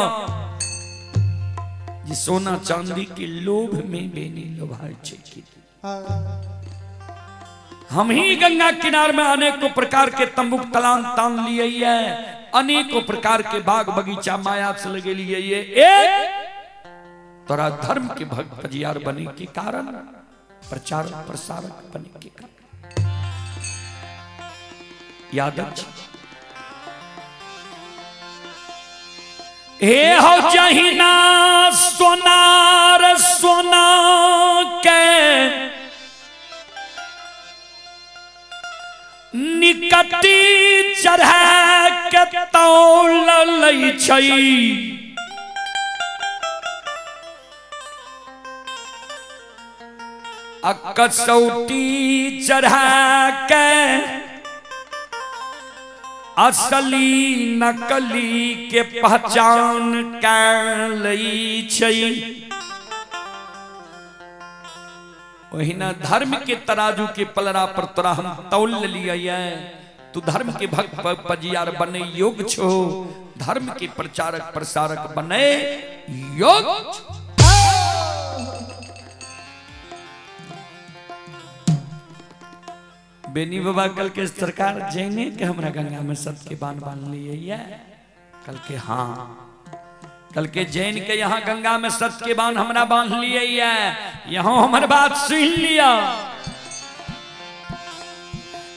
जे सोना चांदी के लोभ में बेनी लोभाय छै। हम ही गंगा किनार में अनेकों प्रकार के तंबुक तलान तान लिए है, अनेकों प्रकार के बाग बगीचा माया से लगे लिए, एक तोरा धर्म के भक्त पजियार बने के कारण, प्रचार प्रसारक बने के कारण। यादव जी, हे हो जहिना सोनार सोना के निकटी चढ़ा के तौल लै छै, आ कसौटी चढ़ा के असली नकली के पहचान कर लै छै। ओहिना धर्म के तराजू के पलड़ा पर तोरा हम तौल लिए, तू धर्म के भक्त पजियार बने योग्य छो, धर्म के प्रचारक प्रसारक बने योग्य छो। बेनी बाबा कल के सरकार जैने के हमरा गंगा में सत के बान बांध लिए, कल के हाँ, कल के जैन के यहाँ गंगा में सत के बान हमरा बांध लिए, यहाँ हमर बात सुन लिया,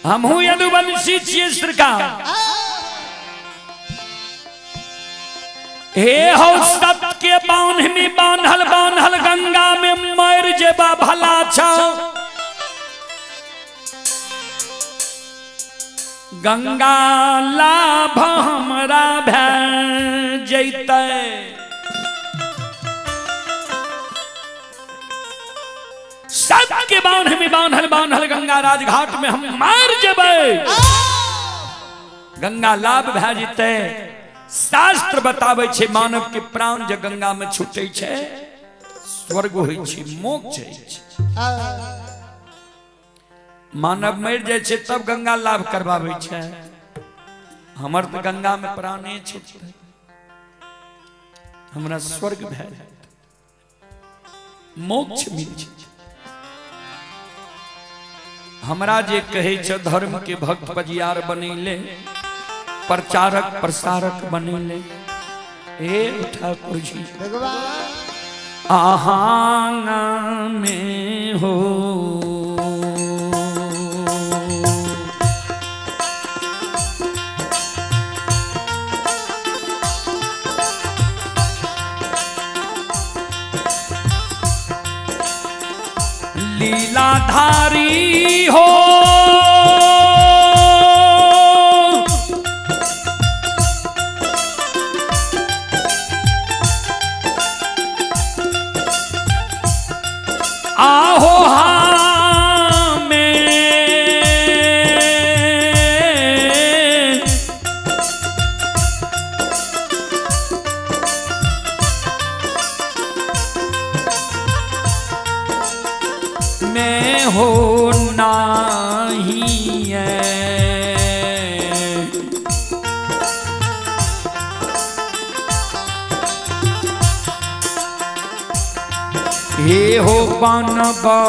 हमहू यदुवंशी छियै सरकार। हे हो सत के बांध में बांधल बांधल गंगा में मर जेबा भला छौ, गंगा लाभ हमरा भए जैतै। सत के बांध में बांधल बांधल गंगा राजघाट में हम मार जेबै, गंगा लाभ भए जेतै। शास्त्र बताबै छै मानव के प्राण जे गंगा में छूटै छै स्वर्ग होइ छै, मोक्ष होइ छै। मानव मरि जाइ छै तब गंगा लाभ करबाबै छै, हमर तऽ गंगा में प्राणे छूटतै, हमरा स्वर्ग भए जेतै, मोक्ष मिल जेतै। हमरा जे कहै छै धर्म के भक्त पजियार बनैले, प्रचारक प्रसारक बनैले, हे ठाकुर जी अहाँ में हो लीलाधारी हो। आहो हमें मैं हो नाही है। हे हो बनबा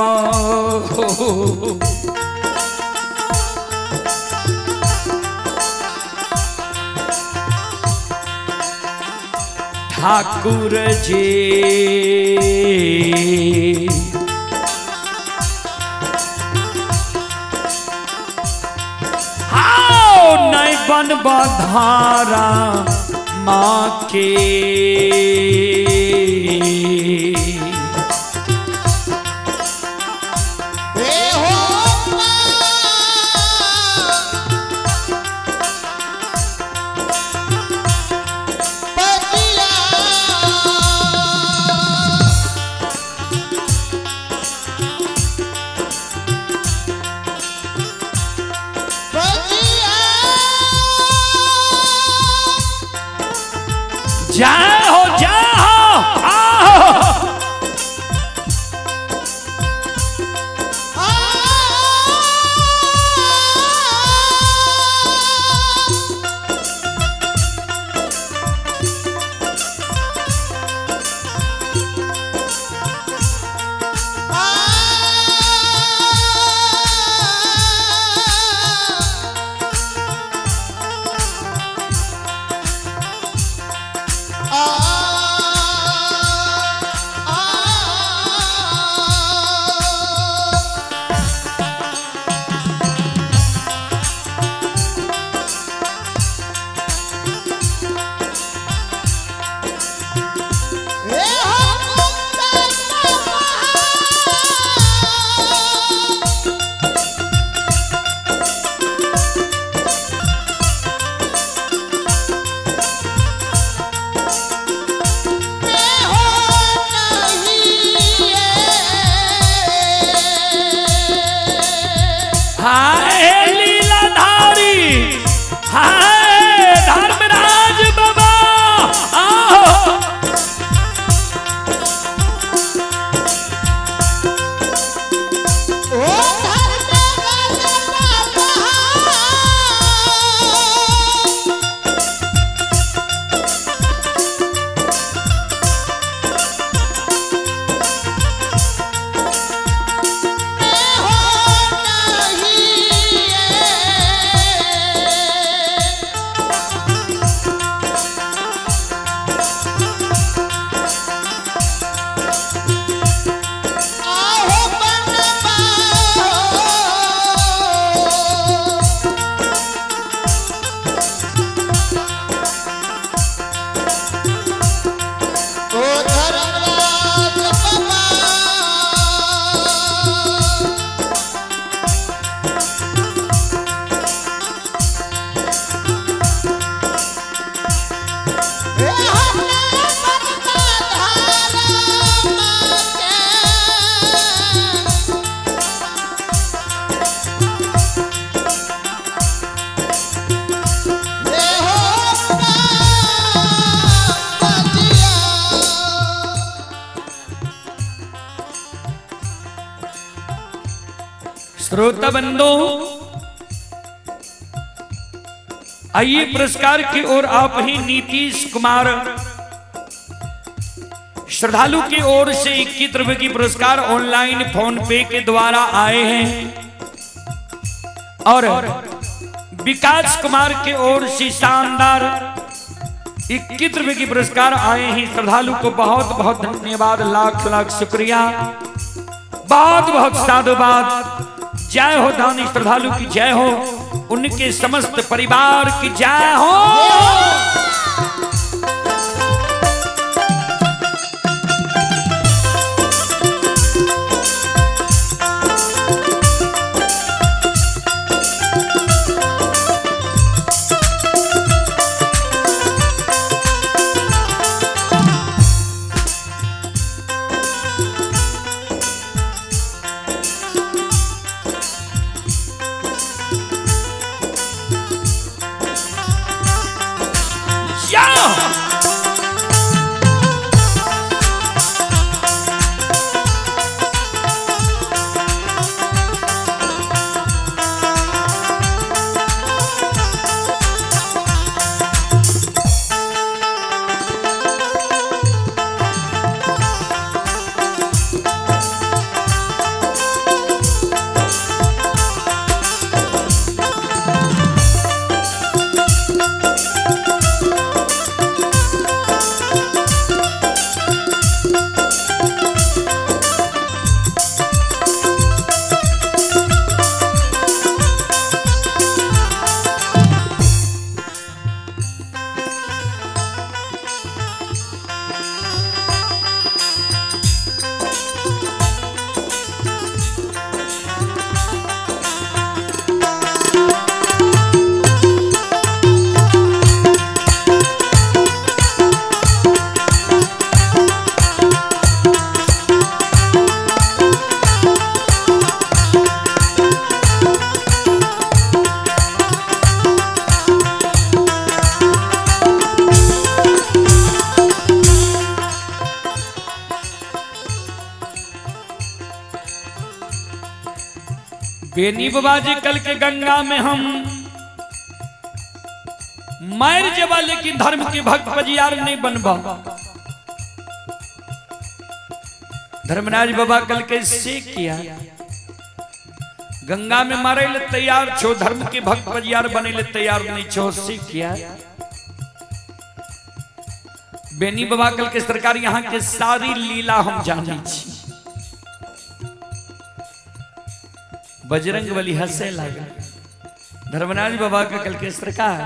ठाकुर जी। आओ नहीं बनबा धारा माँ के। जय हो जय हो आओ। हाय लीलाधारी, हाय धर्मराज बाबा आओ। श्रोता बंधु, आइए पुरस्कार की ओर आप ही नीतीश कुमार श्रद्धालु की ओर से 21 रुपए की पुरस्कार ऑनलाइन फोन पे के द्वारा आए हैं और विकास कुमार की ओर से शानदार 21 रुपए की पुरस्कार आए हैं। श्रद्धालु को बहुत बहुत धन्यवाद, लाख लाख शुक्रिया, बहुत बहुत साधुवाद। जय हो दानी श्रद्धालु की जय हो, उनके समस्त परिवार की जय हो। बेनी बाबा जी कल के गंगा में हम मार जेबा, लेकिन धर्म के भक्त पजियार नहीं बनबा। धर्मराज बाबा कल के से किया गंगा में मारे ले तैयार छो, धर्म के भक्त पजियार बने ले तैयार नहीं छो, से किया। बेनी बाबा कल के सरकार यहाँ के सारी लीला हम जाने छी। बजरंग बली हंसे लगा। धर्मराज बाबा के कल के सरकार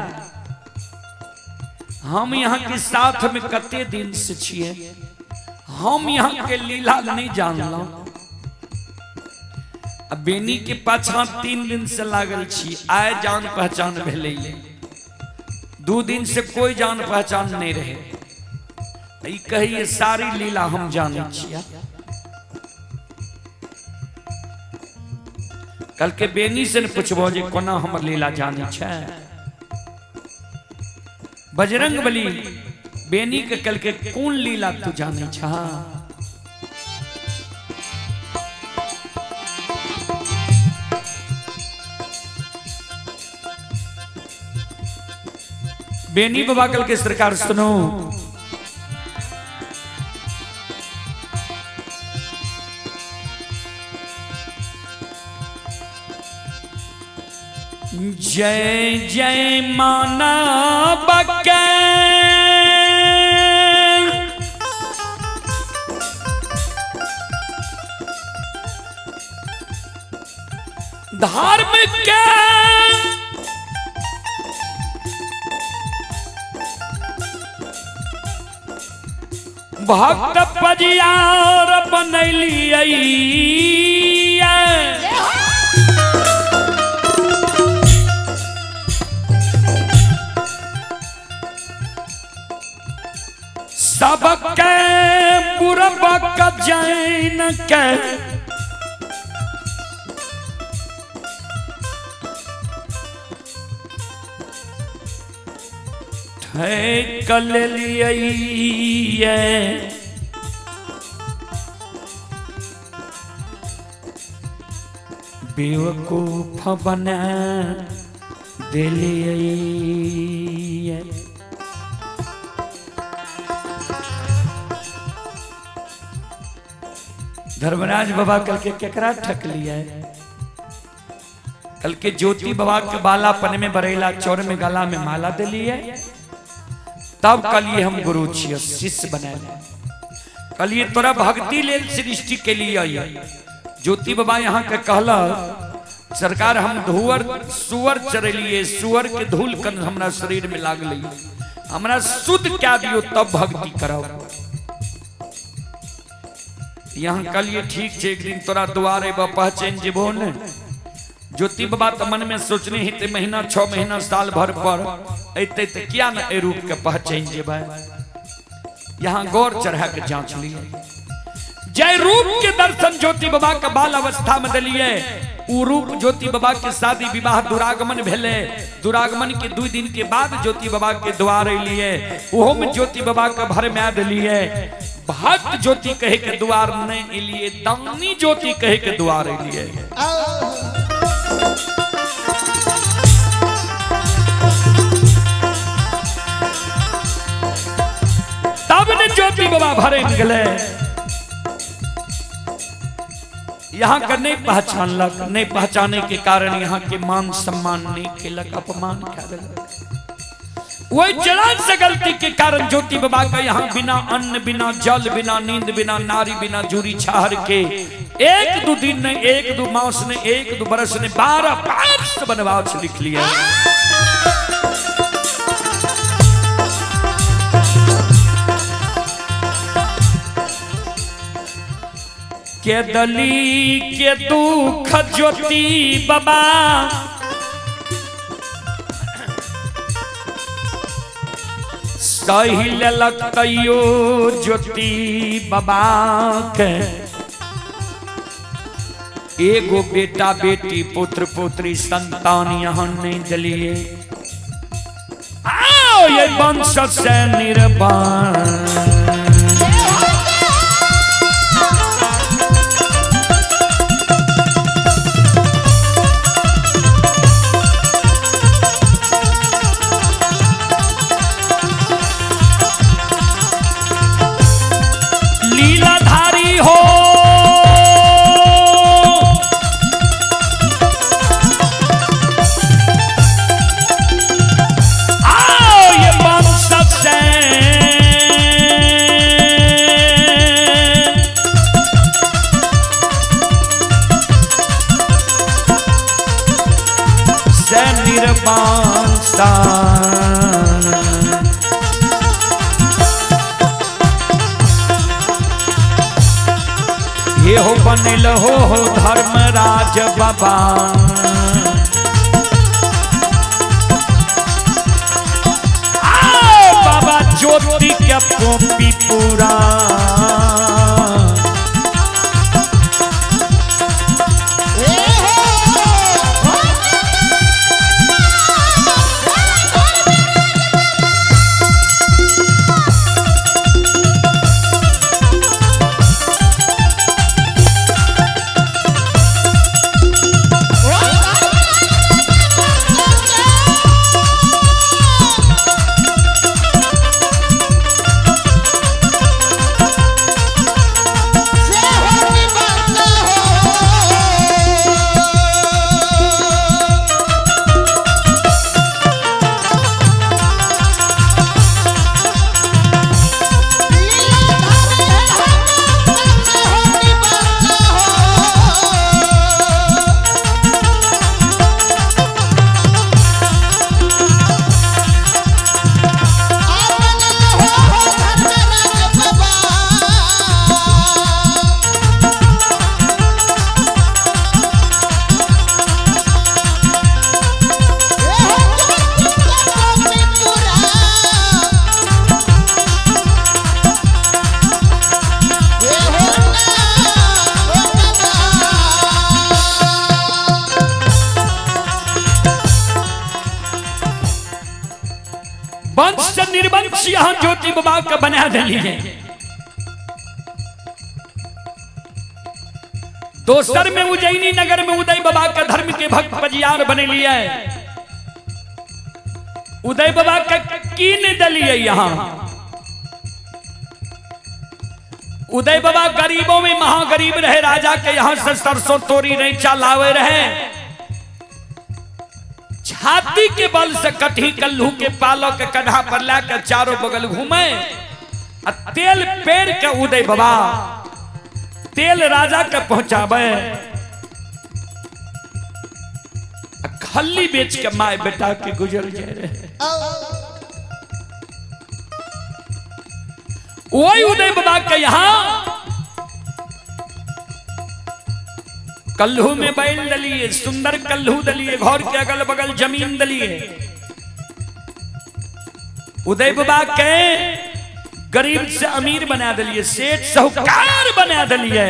हम यहाँ के साथ में कते दिन से छिए, हम यहाँ के लीला नहीं जानलो। अब बेनी के पाछा 3 दिन से लागल छी, आय जान पहचान भेलै, 2 दिन से कोई जान पहचान नहीं रहे। ई कहिए सारी लीला हम जाने छिए। कल के बेनी से न पूछबो जे कोना हमर लीला जाने छै। बजरंग बली बेनी के कल के कौन लीला तू जाने छा। बेनी बाबा कल के सरकार सुनो, जय जय माना बके धर्म के भक्त पजियार बनैलियै। सबके बुरबक जैन के ठेकल लियै। बेवकूफ बना दिलियै। धर्मराज बाबा कल के केकरा ठक लिया। कल के ज्योति बाबा के बालापन में बरेला चौर में गला में माला दिलिए, तब कल ये हम गुरु छियो शिष्य बनाए। कल ये तोरा भक्ति लेल सृष्टि के लिए आई। ज्योति बाबा यहाँ के कहला सरकार हम धुअर सुअर चरेलिए, सुअर के धूल कन हमरा शरीर में लागल, हमरा शुद्ध क्या दियो तब भक्ति कराओ। यहाँ कल ये ठीक छे, एक दिन तोरा द्वारे बा पहचान जेबो ने। ज्योति बाबा तो मन में सोचने ही ते महीना 6 महीना साल भर पर ऐते ते किया न ए रूप के पहचान जेबा। यहाँ गौर चढ़ा के जांच लिए, जय रूप के दर्शन ज्योति बाबा के बाल अवस्था में दिलिए, उ रूप ज्योति बाबा के शादी विवाह दुरागमन भेले, दुरागमन के 2 दिन के बाद ज्योति बाबा के द्वार अलिए, ओहो में ज्योति बाबा के भर में दिलिए। भक्त ज्योति कहे के द्वार नहीं अलिए, दानी ज्योति कहे के द्वार अलिए। तब ने ज्योति बाबा भरे निकले। यहाँ का नहीं पहचानलक, नहीं पहचाने के कारण यहाँ के मान सम्मान नहीं केलक, अपमान कर। वही जरा से गलती के कारण ज्योति बाबा का यहाँ बिना अन्न बिना जल बिना नींद बिना नारी बिना जूरी छाहर के 1-2 दिन ने 1-2 मास ने 1-2 बरस ने 12 वर्ष वनवास लिख लिया। के दली के दुख ज्योति बाबा सही लेलक तैयो ज्योति बाबा के एगो बेटा बेटी पुत्र पुत्री संतान यहाँ नहीं दिलिए। आओ ये वंश से निर्वाण। एहो बनल हो धर्मराज बाबा। आओ बाबा ज्योति के पोपी पूरा। वंश से निर्वंश यहाँ ज्योति बाबा का बना दिली है। दोसर में उज्जैनी नगर में उदय बाबा का धर्म के भक्त पजियार बने लिया है। उदय बाबा का कीन दलिए यहाँ। उदय बाबा गरीबों में महागरीब रहे, राजा के यहां से सरसों तोरी नहीं चलावे रहे। छाती के बल से कठी कल्लू के पालो के कन्हा पर लाकर चारों बगल घूमे, तेल पेड़ के उदय बाबा तेल राजा के पहुंचावे, खल्ली बेच के माए बेटा के गुजर जाए रहे। वही उदय बाबा के यहां कल्हू में बैल दलिए, सुंदर कल्हू दलिए, घर के अगल बगल जमीन दलिए। उदय बाबा के गरीब से अमीर बना दिलिए, सेठ साहूकार बना दिलिए।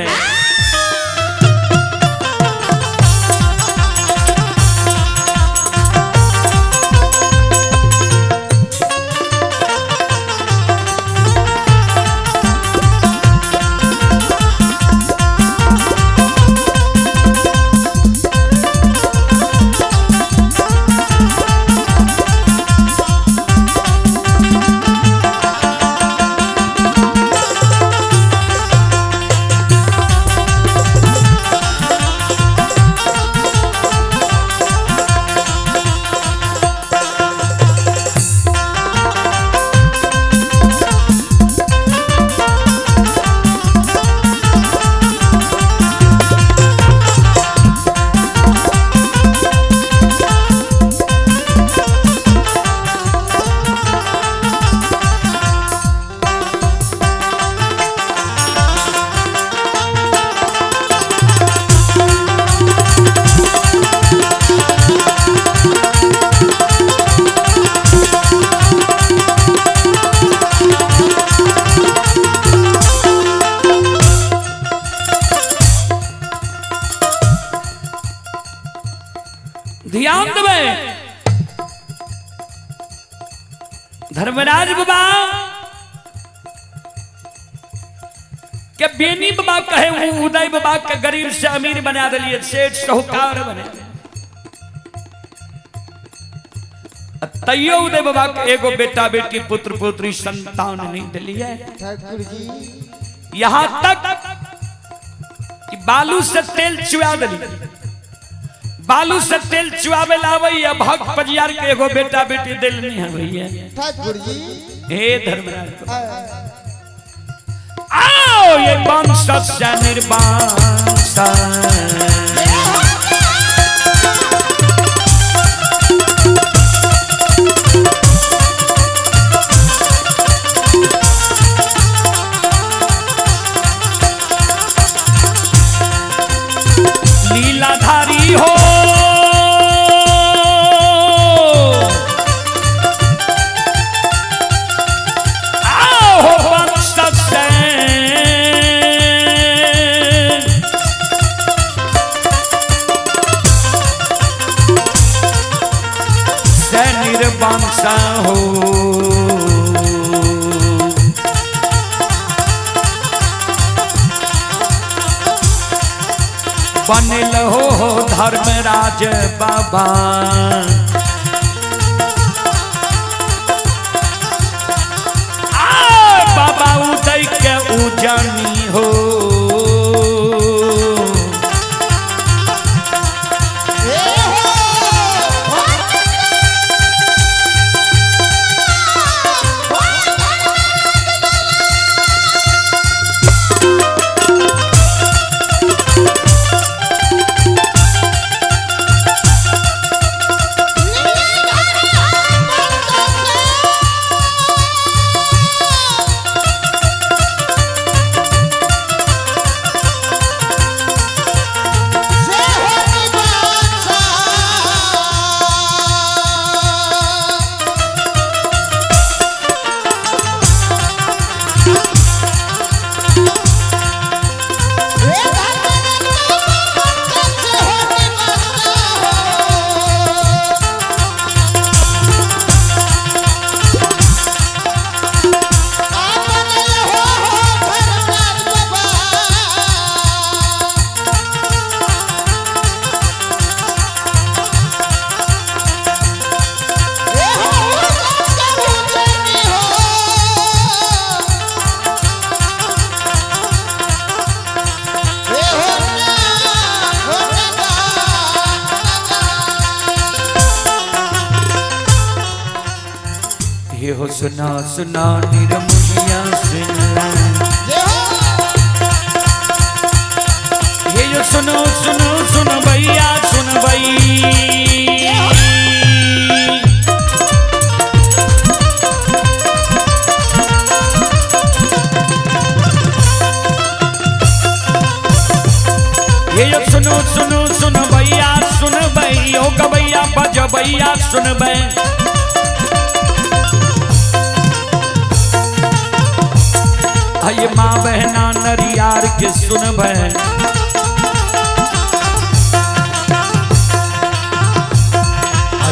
ध्यान देवे धर्मराज बाबा के बेनी बाबा कहे उदय बाबा के गरीब से अमीर बना दिलिए, सेठ साहूकार बने। तैयो उदय बाबा के एगो बेटा बेटी पुत्र पुत्री संतान नहीं दिलिए। यहां तक कि बालू से तेल चुआ दिलिए, बालू से तेल चुआवे लावे भक्त पजियार के एगो बेटा बेटी दिल नहीं है भैया। हे धर्मराज आओ ये वंश से निर्वंश। बनल हो धर्मराज बाबा। आ बाबा उदय के उजनी हो। ये हो सुना सुना निरमुहिया सुना, ये जो सुनो सुनो सुन भैया सुन भई। ये जो सुनो सुनो सुन भैया सुन भई, ओ गवैया बज भैया सुन भई। ये माँ बहना नरियार के सुन बहन,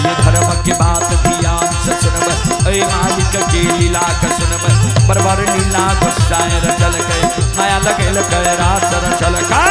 ये धर्म के बात ध्यान से सुन बहन, मालिक के लीला का सुन बहन, बरबर लीला गुस्साए रचल गए, माया लगे लगे रास रचल का।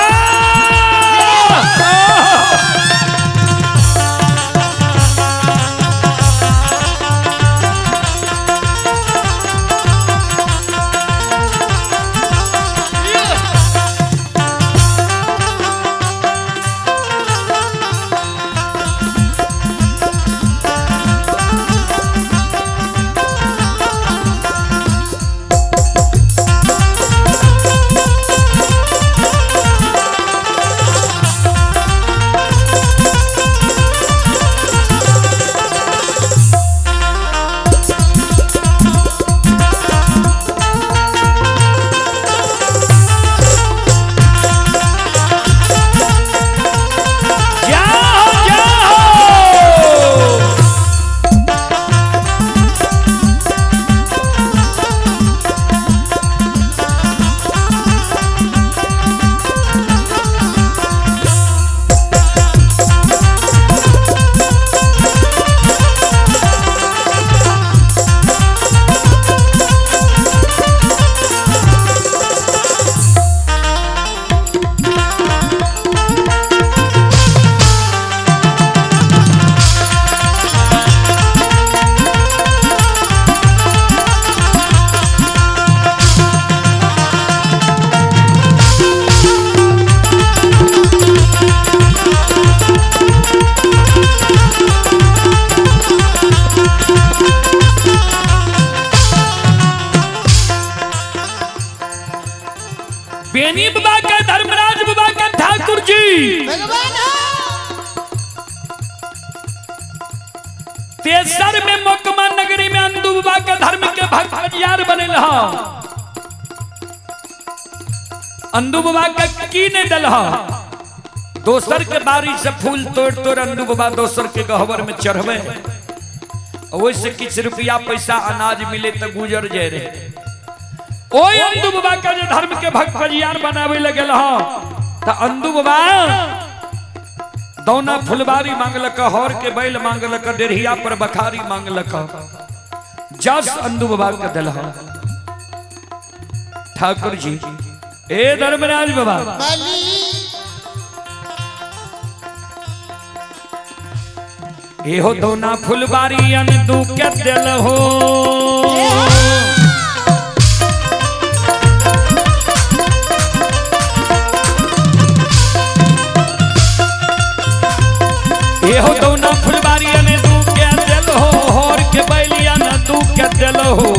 बेनी बाबा का धर्मराज बाबा का ठाकुर जी तेसर में मोकमा नगरी में अंदू बाबा का धर्म के भक्त यार बने रहा। अंदू बाबा का की ने दल दोसर के बारी से फूल तोड़ तोड़ अंदू बाबा दोसर के गहवर में चढ़वे, वैसे किछ रुपया पैसा अनाज मिले तो गुजर जाए रहे। ओए अंदू बाबा का जो धर्म के भक्त परियार बनावे लगल हो तो अंदू बाबा दौना फुलबारी मांगलक, हर के बैल मांगलक, डेढ़िया पर बखारी मांगलक, जस अंदू बाबा के दिल। ठाकुर जी ए धर्मराज बाबा एहो दोना फुलबारी अन दू के दिल हो। एहो दोना फुलबारी अन दू के दिल हो, होर के बैलिया न दू के दिल हो।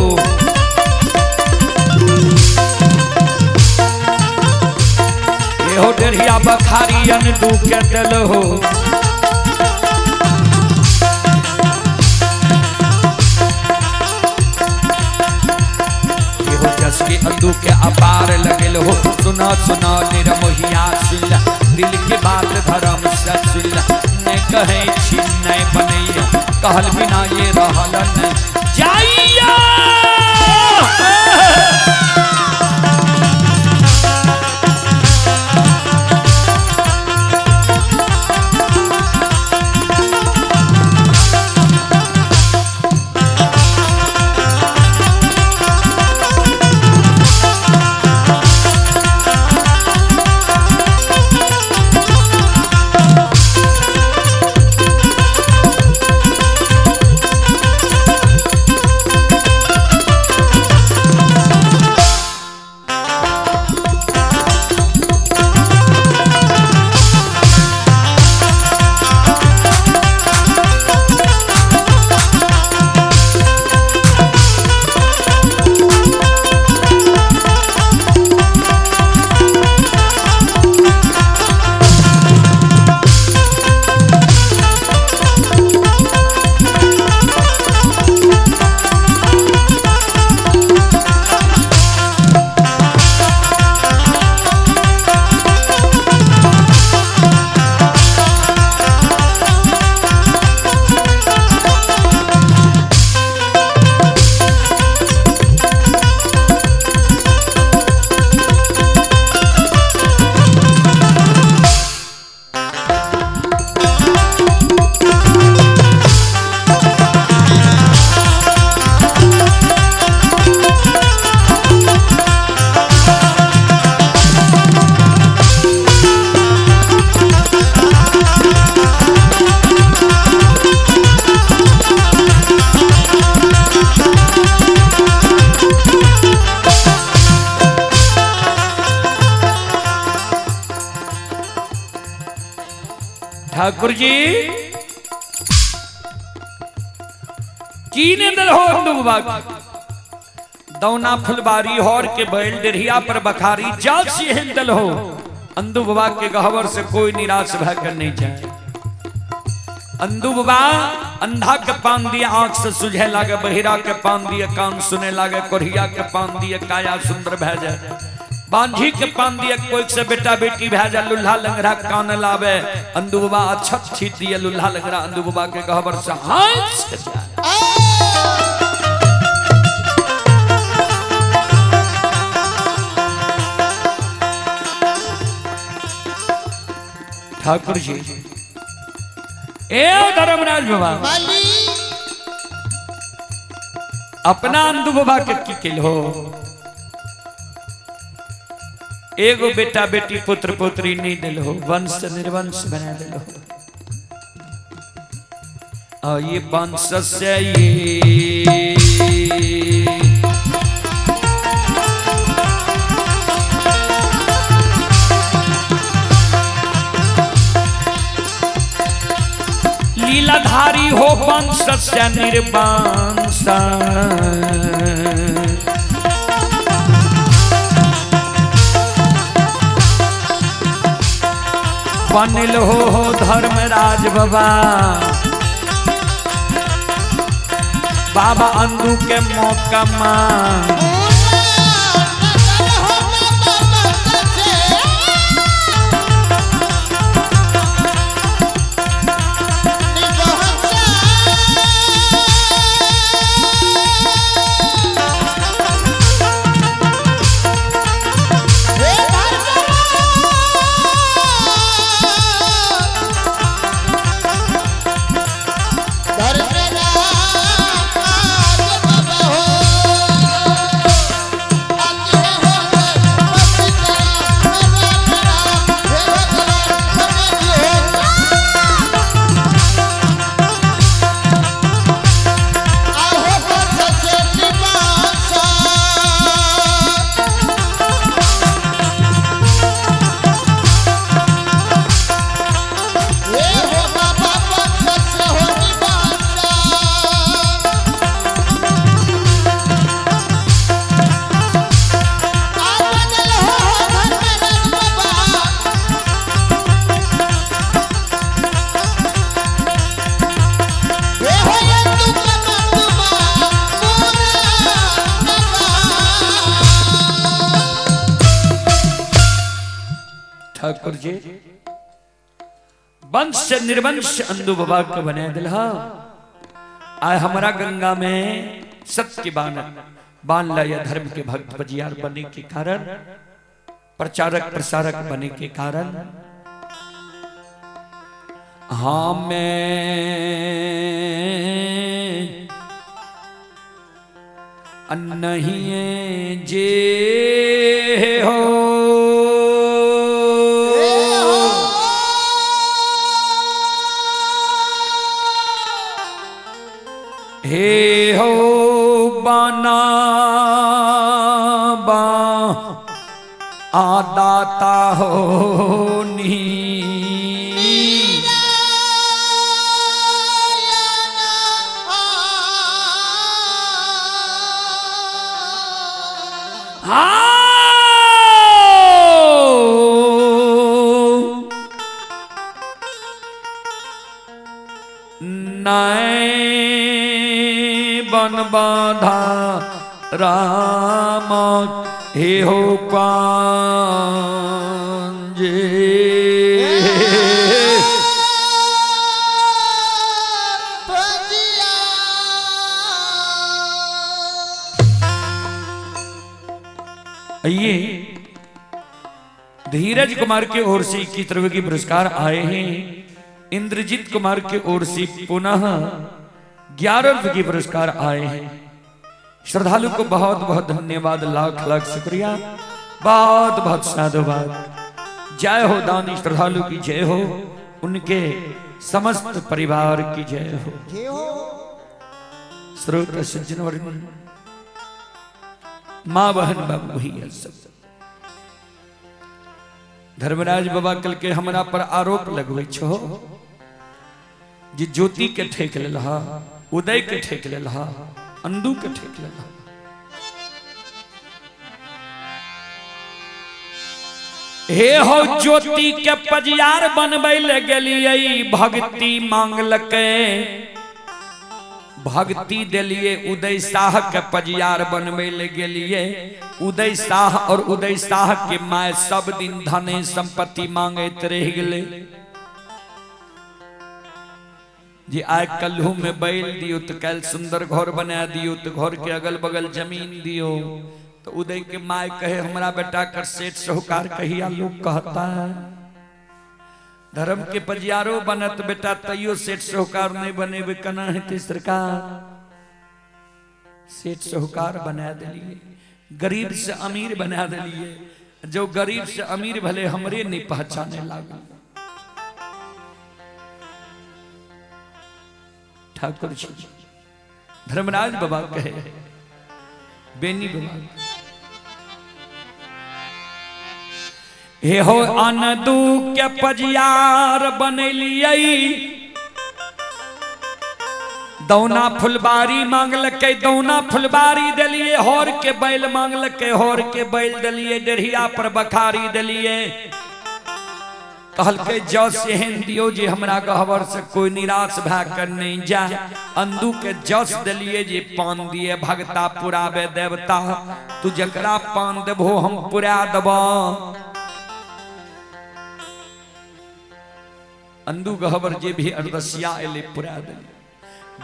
एहो डेढ़िया बखारी अन दू के दिल हो। एहो जस के अंदू के अपार लगल हो। सुना सुना निरमोहिया सुन, दिल के बात धर्म से सुन, ने कहे छी नहीं बनैया, कहल बिना ये रहल न जाइया। ठाकुर जी की ने दिल हो अंदू बाबा दौना फुलबारी हौर के बैल डेढ़िया पर बखारी जाल सी हिंदल हो। अंदू बाबा के गहवर से कोई निराश भयकर नहीं जाए। अंदू बाबा अंधा के पान दिए आंख से सुझे लागे, बहिरा के पान दिए कान सुने लागे, कोढ़िया के पान दिए काया सुंदर भय जाए, बांझी के पान दिए कोई से बेटा बेटी भय जाए, लुल्हा लंगड़ा कान लावे। अंदू बाबा अक्षत छीट दिए लुल्हा लंगड़ा अंदू बाबा के गहवर से हंस के जाए। ठाकुर जी ए धर्मराज बाबा अपना अंदू बाबा के की केल हो? एगो बेटा बेटी पुत्र पुत्री नहीं दिल हो, वंश निर्वंश बना दिल हो। और ये वंश से ये लीलाधारी हो वंश से निर्वंश। बनल हो धर्मराज बाबा, बाबा अंदू के मौका मां। ठाकुर जी वंश से निर्वंश अंदू बाबा के बना दिल। आय हमारा गंगा में सत्य के बान बान लाया, धर्म के भक्त पजियार बने के कारण, प्रचारक प्रसारक बने के कारण हमें नहीं जे हो हे हो बाना बा आदाता हो नी। नए बन बाधा राम हे हो पांजे। ये धीरज कुमार की ओर से 21 रुपए की पुरस्कार आए हैं। इंद्रजीत कुमार की ओर से पुनः 11 रुपए की पुरस्कार आए हैं। श्रद्धालु को बहुत बहुत धन्यवाद, लाख लाख शुक्रिया, बहुत बहुत साधुवाद। जय हो दानी श्रद्धालु की जय हो, उनके समस्त परिवार की जय हो। श्रोत सज्जन वर्ण माँ बहन बाबू भैया सब, धर्मराज बाबा कल के हमरा पर आरोप लगवे छो जे ज्योति के ठेक लेलहा, उदय के ठेक लेलहा, अंदू के ठेक लेलहा। हे हो ज्योति के पजियार बनबै ले गेलियै, भक्ति मांगलकै, भक्ति देलिए उदय शाह के पजियार बनबै ले गेलिए। उदय शाह और उदय शाह के my सब दिन धने संपत्ति मांगैत रह गेलै। जे आइ कल्हू में बैल दियो तो काल्हि सुंदर घर बना दियो, तो घर के अगल बगल जमीन दियो। तो उदय के my कहे हमरा बेटा कर सेठ साहूकार कहिया लोग कहता है। धर्म के पजियारो बनत बेटा तैयो सेठ साहूकार नहीं बनेबे, केना हेतै सरकार? सेठ साहूकार बना दिलिए, गरीब से अमीर बना दिलिए। जो गरीब से अमीर भले हमरे नहीं पहचाने लागल। ठाकुर जी धर्मराज बाबा कहे बेनी बाबा हे हो अनदू के पजियार बनेलियै, दौना फुलबारी मांगलकै, दौना फुलबारी देलिए। होर के बैल मांगलकै, होर के बैल देलिए। डेढ़िया पर बखारी देलिए। कहलकै जस एहन दियो जे हमरा गहबर से कोई निराश भए कर नहीं जाए। अंदू के जस देलिए जे पान दिए भगता पुराबे देवता, तू जकरा पान देबो हम पुरा देबो। अंदू गहबर जे भी अरदसिया एले पुरा देलिए।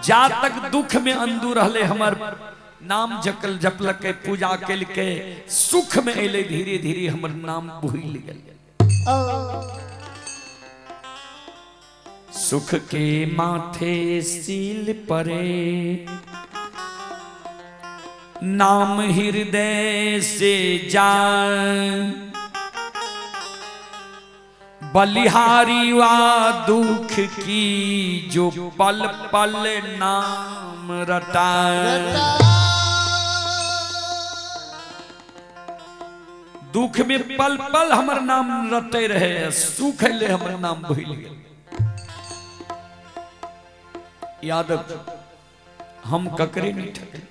जा तक दुख में अंदू रहले हमर नाम जकल जपलकै, पूजा केलकै, सुख में एले धीरे धीरे हमर नाम भूल गेल। सुख के माथे सील परे, नाम हृदय से जाए, बलिहारी वा दुख की जो पल पल नाम रटाए। दुख में पल पल हमर नाम रटे रहे, सुख ले हमर नाम भूल गेल। यादव हम ककरे नहीं ठके।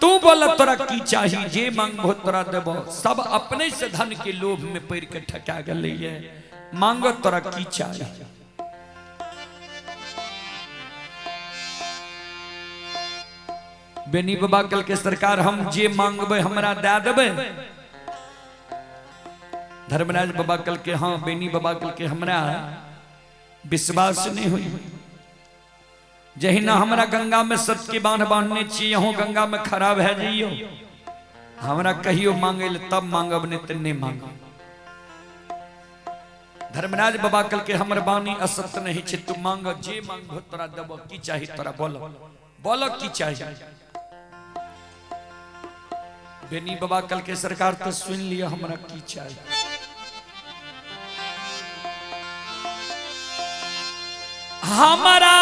तू बोल तोरा की चाही, जे मांगबो तोरा देबो। सब अपने से धन के लोभ में पड़ के ठका गेलैये। मांगो तोरा की चाही। बेनी बाबा कल के सरकार हम जे मांगबे हमरा दे देबे। धर्मराज बाबा कल के हाँ, बेनी बाबा कल के हमरा विश्वास नहीं हुई। जहिना हमरा गंगा में सत्य के बांध बांधने छी, यहों गंगा में खराब है जइयो। हमरा कहियो मांगे ले तब मांगब, नहीं तो नहीं मांगब। धर्मराज बाबा कल के हमर बानी असत्य नहीं छे, तू मांग, जे मांगो तोरा देबो, की चाही तोरा, बोलो बोलो की चाही। बेनी बाबा कल के सरकार तो सुन लिया हमरा की चाही। हमारा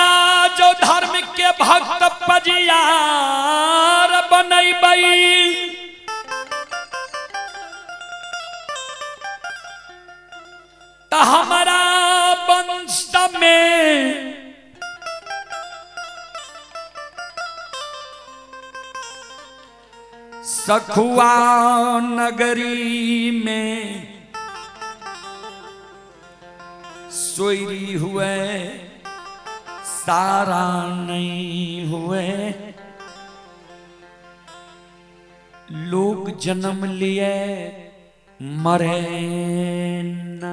जो धर्म के भक्त पजियार बनैबई, त हमारा वंश में सखुआ नगरी में सोयरी हुए, सारा नहीं हुए, लोग जन्म लिए मरे न।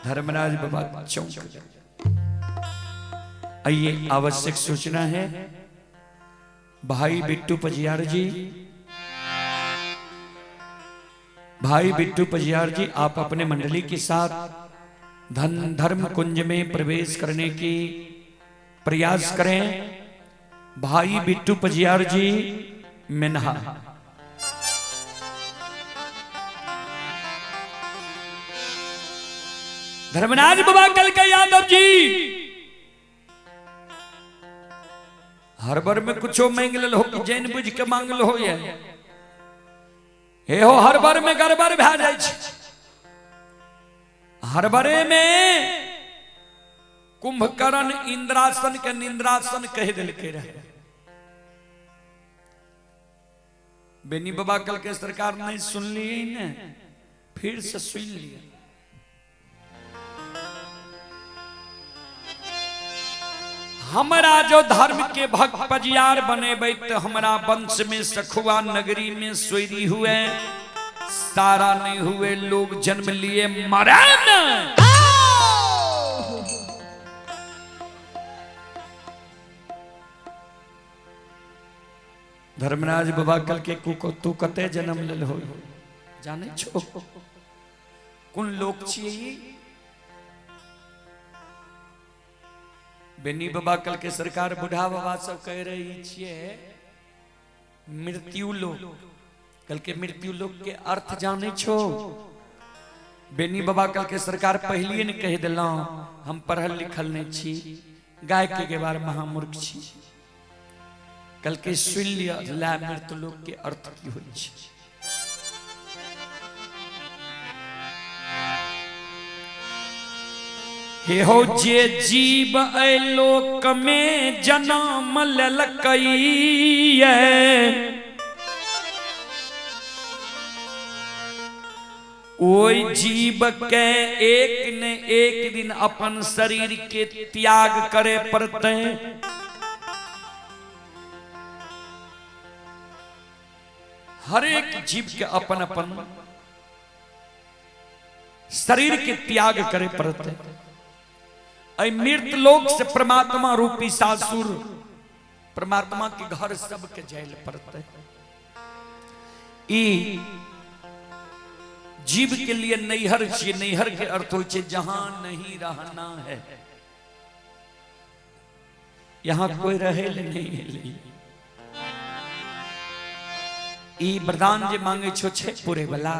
धर्मराज बाबा चौंक गए। ये आवश्यक सूचना है भाई बिट्टू पजियार जी, भाई बिट्टू पजियार जी, आप अपने मंडली के साथ धन धर्म कुंज में प्रवेश करने की प्रयास करें। भाई बिट्टू पजियार जी मिन्हा। धर्मराज बाबा कल के यादव जी हर बार में कुछो मांग लेल हो कि जैन बुझ के मांग लो ये हे हो, हर बार में गड़बड़ भए जाइ छै। हर बारे में कुंभकर्ण इंद्रासन के निंद्रासन कह दिलके रहे। बेनी बाबा कल के सरकार नहीं सुन लिए ने, फिर से सुन लिया। हमरा जो धर्म के भक्त पजियार बनेबै तो हमरा वंश में सखुआ नगरी में सोयरी हुए, सारा नहीं हुए, लोग जन्म लिए मरे न। धर्मराज बाबा कल के कुको तू कते जन्म लेल हो जाने छो, कोन लोक छियै? बेनी बाबा कल के सरकार बुढ़ा बाबा सब कह रही छियै मृत्यु लोक। कल के मृत्यु लोक के अर्थ जाने छो? बेनी बाबा कल के सरकार पहलिए ने कह दिलौं हम पढ़ल लिखल नहीं छी, गाय के गेवार महामूर्ख छी। कल के सुन लिया ला मृत्यु लोक के अर्थ की होइ छै। हे हो जे जीव ऐ लोक में जन्म लेलकै, ओहि जीव के एक ने एक दिन अपन शरीर के त्याग करे पड़तै। हर एक जीव के अपन अपन शरीर के त्याग करे पड़तै। ऐ मृत लोक से परमात्मा रूपी सासुर परमात्मा के घर सबके जायल पड़तै। ई जीव के लिए नैहर छियै। नैहर के अर्थ होइ छै जहां नहीं रहना है, यहां कोई रहे ले नहीं एलै। ई वरदान जे मांगे छो छै पूरे वाला।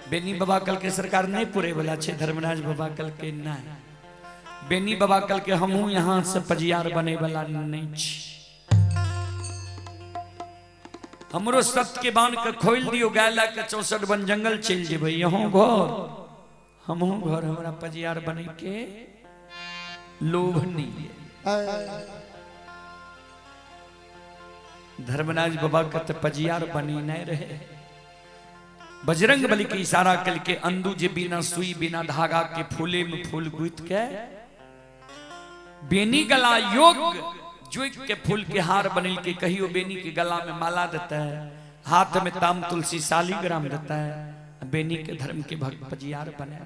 बेनी बाबा कल के सरकार नहीं पूरे वाला छे, धर्मराज बाबा कल के नहीं। बेनी बाबा कल के हमहू यहाँ से पजियार बने वाला नहीं छी। हमरो सत्य के बांध के खोल दियो, गाय ला के 64 वन जंगल चल जेबै, यहों घर हमहू घर, हमरा पजियार बने के लोभ नहीं है। धर्मराज बाबा के तो पजियार बनी नहीं रहे। बजरंग बली के इशारा कल के अंदू जे बिना सुई बिना धागा के फूले में फूल गुथ के बेनी गला योग जुइक के फूल के हार बनिल के कहियो बेनी के गला में माला देता है, हाथ में ताम तुलसी शालिग्राम देता है, बेनी के धर्म के भक्त पजियार बने।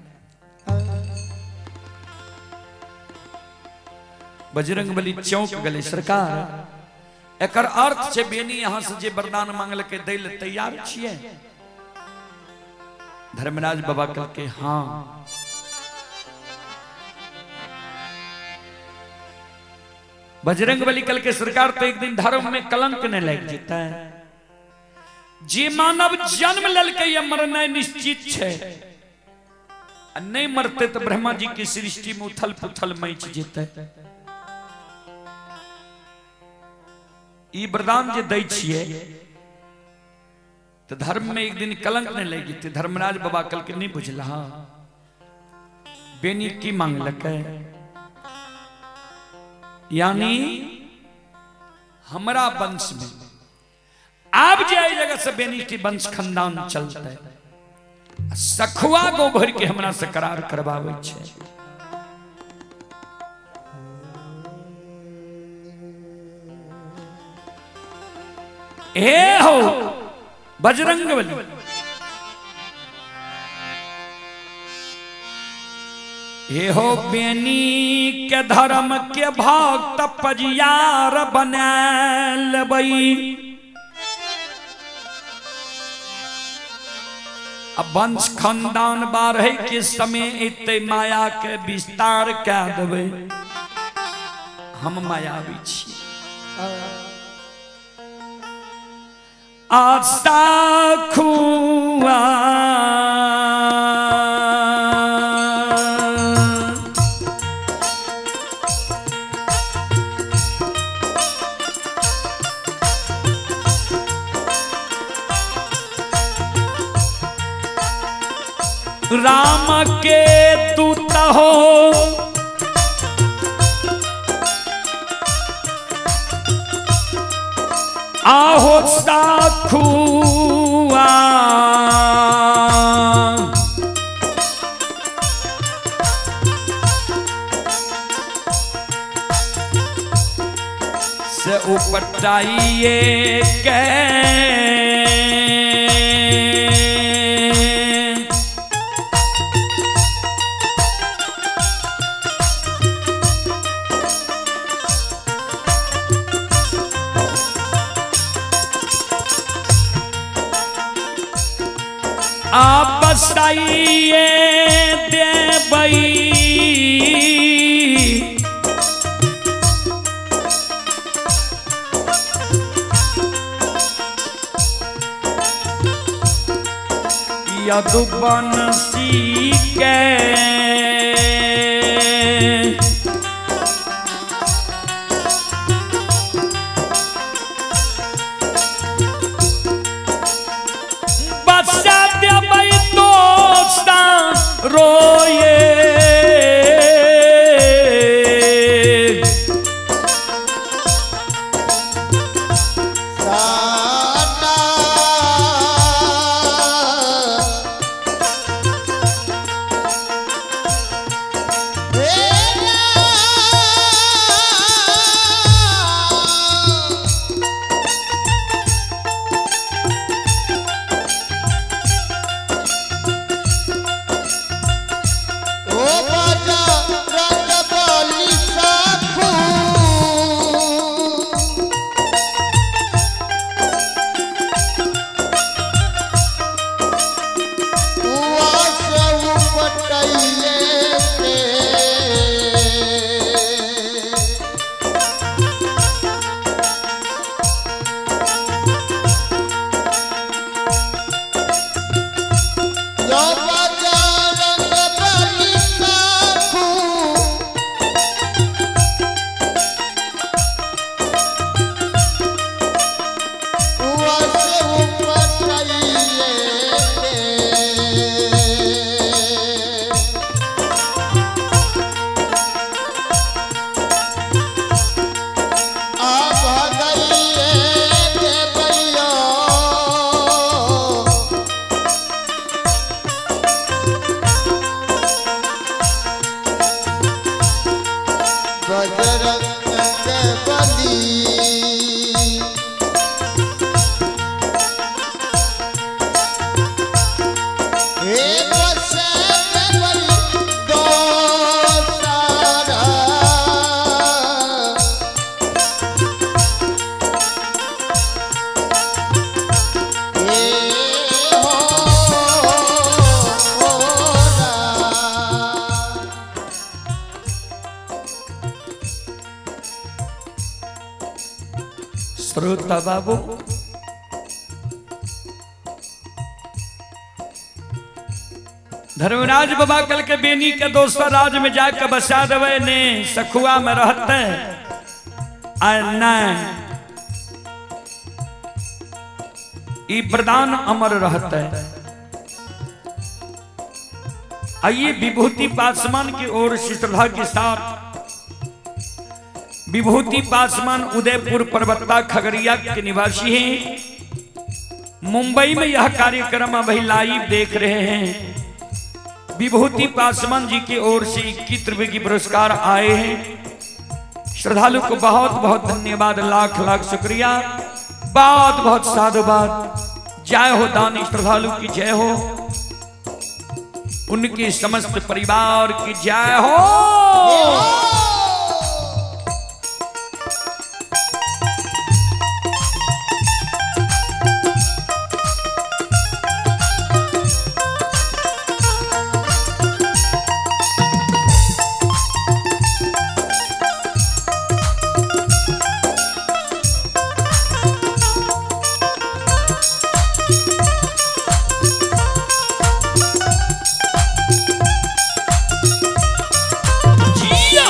बजरंग बली चौंक गले, सरकार एकर अर्थ छे बेनी यहाँ से जे वरदान मांगल के दै ले तैयार छिए। धर्मराज बाबा कहलके हाँ। बजरंग बली कल के सरकार तो एक दिन धर्म में कलंक नहीं लग जेता है। जे मानव जन्म ललके या मरना निश्चित छे, नहीं मरते तो ब्रह्मा जी की सृष्टि में उथल पुथल मच जेते। ई वरदान जे दै छिए तो धर्म में एक दिन कलंक नहीं लग जेते। धर्मराज बाबा कल के नहीं बुझला, बेनी की मांगलकै, यानी हमरा वंश में आप जे एहि जगह से बेनी के वंश खानदान चलते, सखुआ गोभर के हमरा से करार करवाबै छै। हे हो बजरंग बली, हे हो बेनी के धर्म के भक्त पजियार बना लेबै। अब वंश खानदान बाढ़े के समय एते माया के विस्तार कए देबै। हम मायावी छी। आशा खुआ राम के दूत हो, आहो साखुआ से उपटाइए के आपसाइए देबई। यदुवंशी के बसा देबै दोस्ता रोए, श्रोता बाबू, धर्मराज बाबा कल के बेनी के दोसर राज में जाके बसा देवे ने सखुआ में रहते आ नहीं ई वरदान अमर रहते। आइए विभूति पासवान की ओर से श्रद्धा के साथ विभूति पासवान उदयपुर परबत्ता खगड़िया के निवासी हैं। मुंबई में यह कार्यक्रम अभी लाइव देख रहे हैं। विभूति पासवान जी की ओर से 21 रुपए की पुरस्कार आए हैं। श्रद्धालु को बहुत बहुत धन्यवाद, लाख लाख शुक्रिया, बहुत बहुत साधुवाद। जय हो दानी श्रद्धालु की जय हो, उनके समस्त परिवार की जय हो। जिया।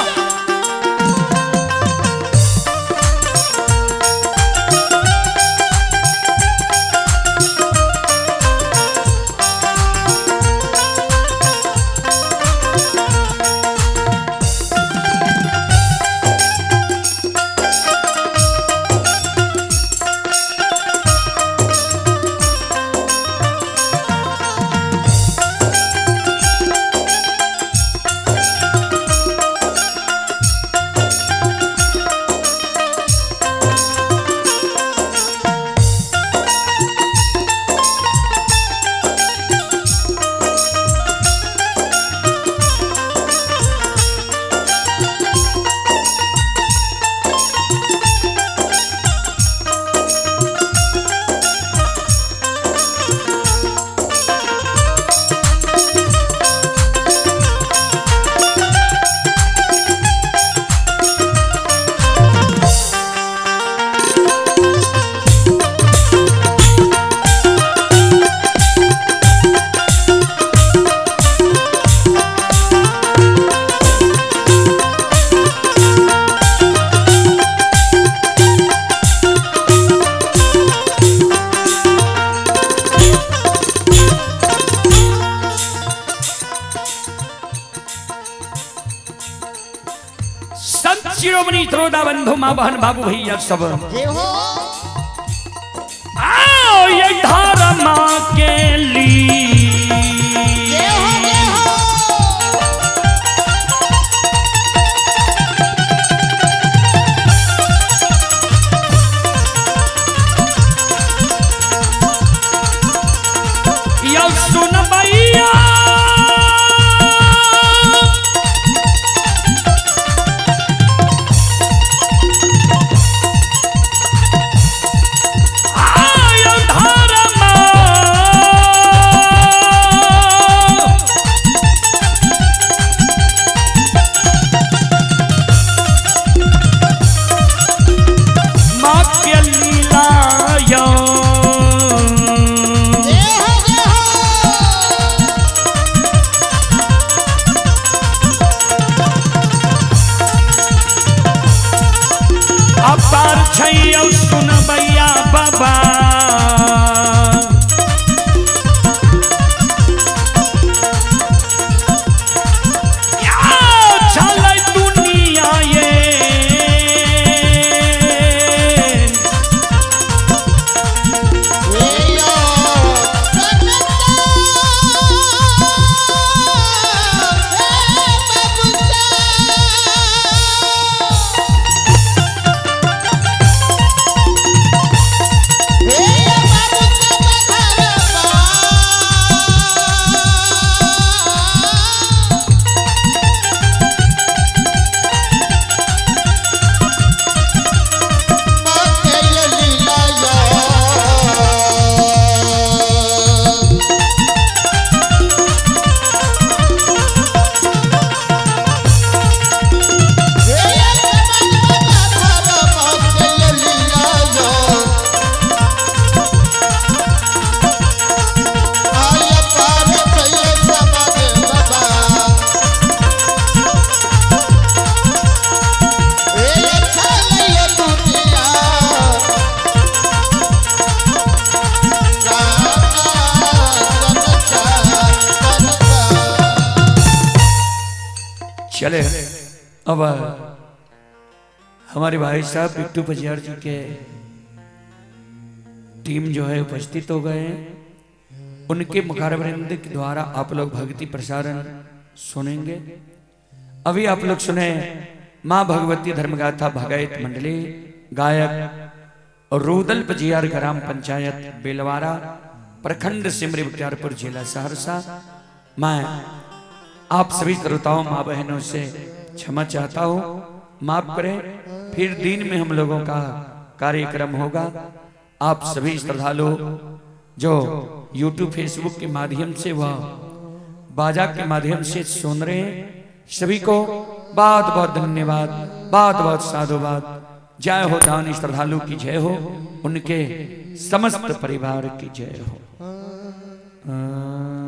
संत शिरोमणि त्रोदा बंधु माँ बहन बाबू भैया सब जय हो। आओ ये धर्मा के लिए जय हो, जय हो। यो सुन भैया, चले अब हमारे भाई साहब बिट्टू पजियार जी के टीम जो है उपस्थित हो गए हैं। उनके मुखारवृंद के द्वारा आप लोग भक्ति प्रसारण सुनेंगे। अभी आप लोग सुने माँ भगवती धर्मगाथा भगैत मंडली, गायक रूदल पजियार, ग्राम पंचायत बेलवारा, प्रखंड सिमरी बख्तियारपुर, जिला सहरसा। मैं आप सभी श्रोताओं माँ बहनों से क्षमा चाहता हूँ, माफ करें। फिर दिन में हम लोगों का कार्यक्रम होगा। आप सभी श्रद्धालु जो YouTube Facebook के माध्यम से व बाजा के माध्यम से सुन रहे हैं, सभी को बहुत बहुत धन्यवाद, बहुत बहुत साधुवाद। जय हो दानी श्रद्धालु की जय हो, उनके समस्त परिवार की जय हो।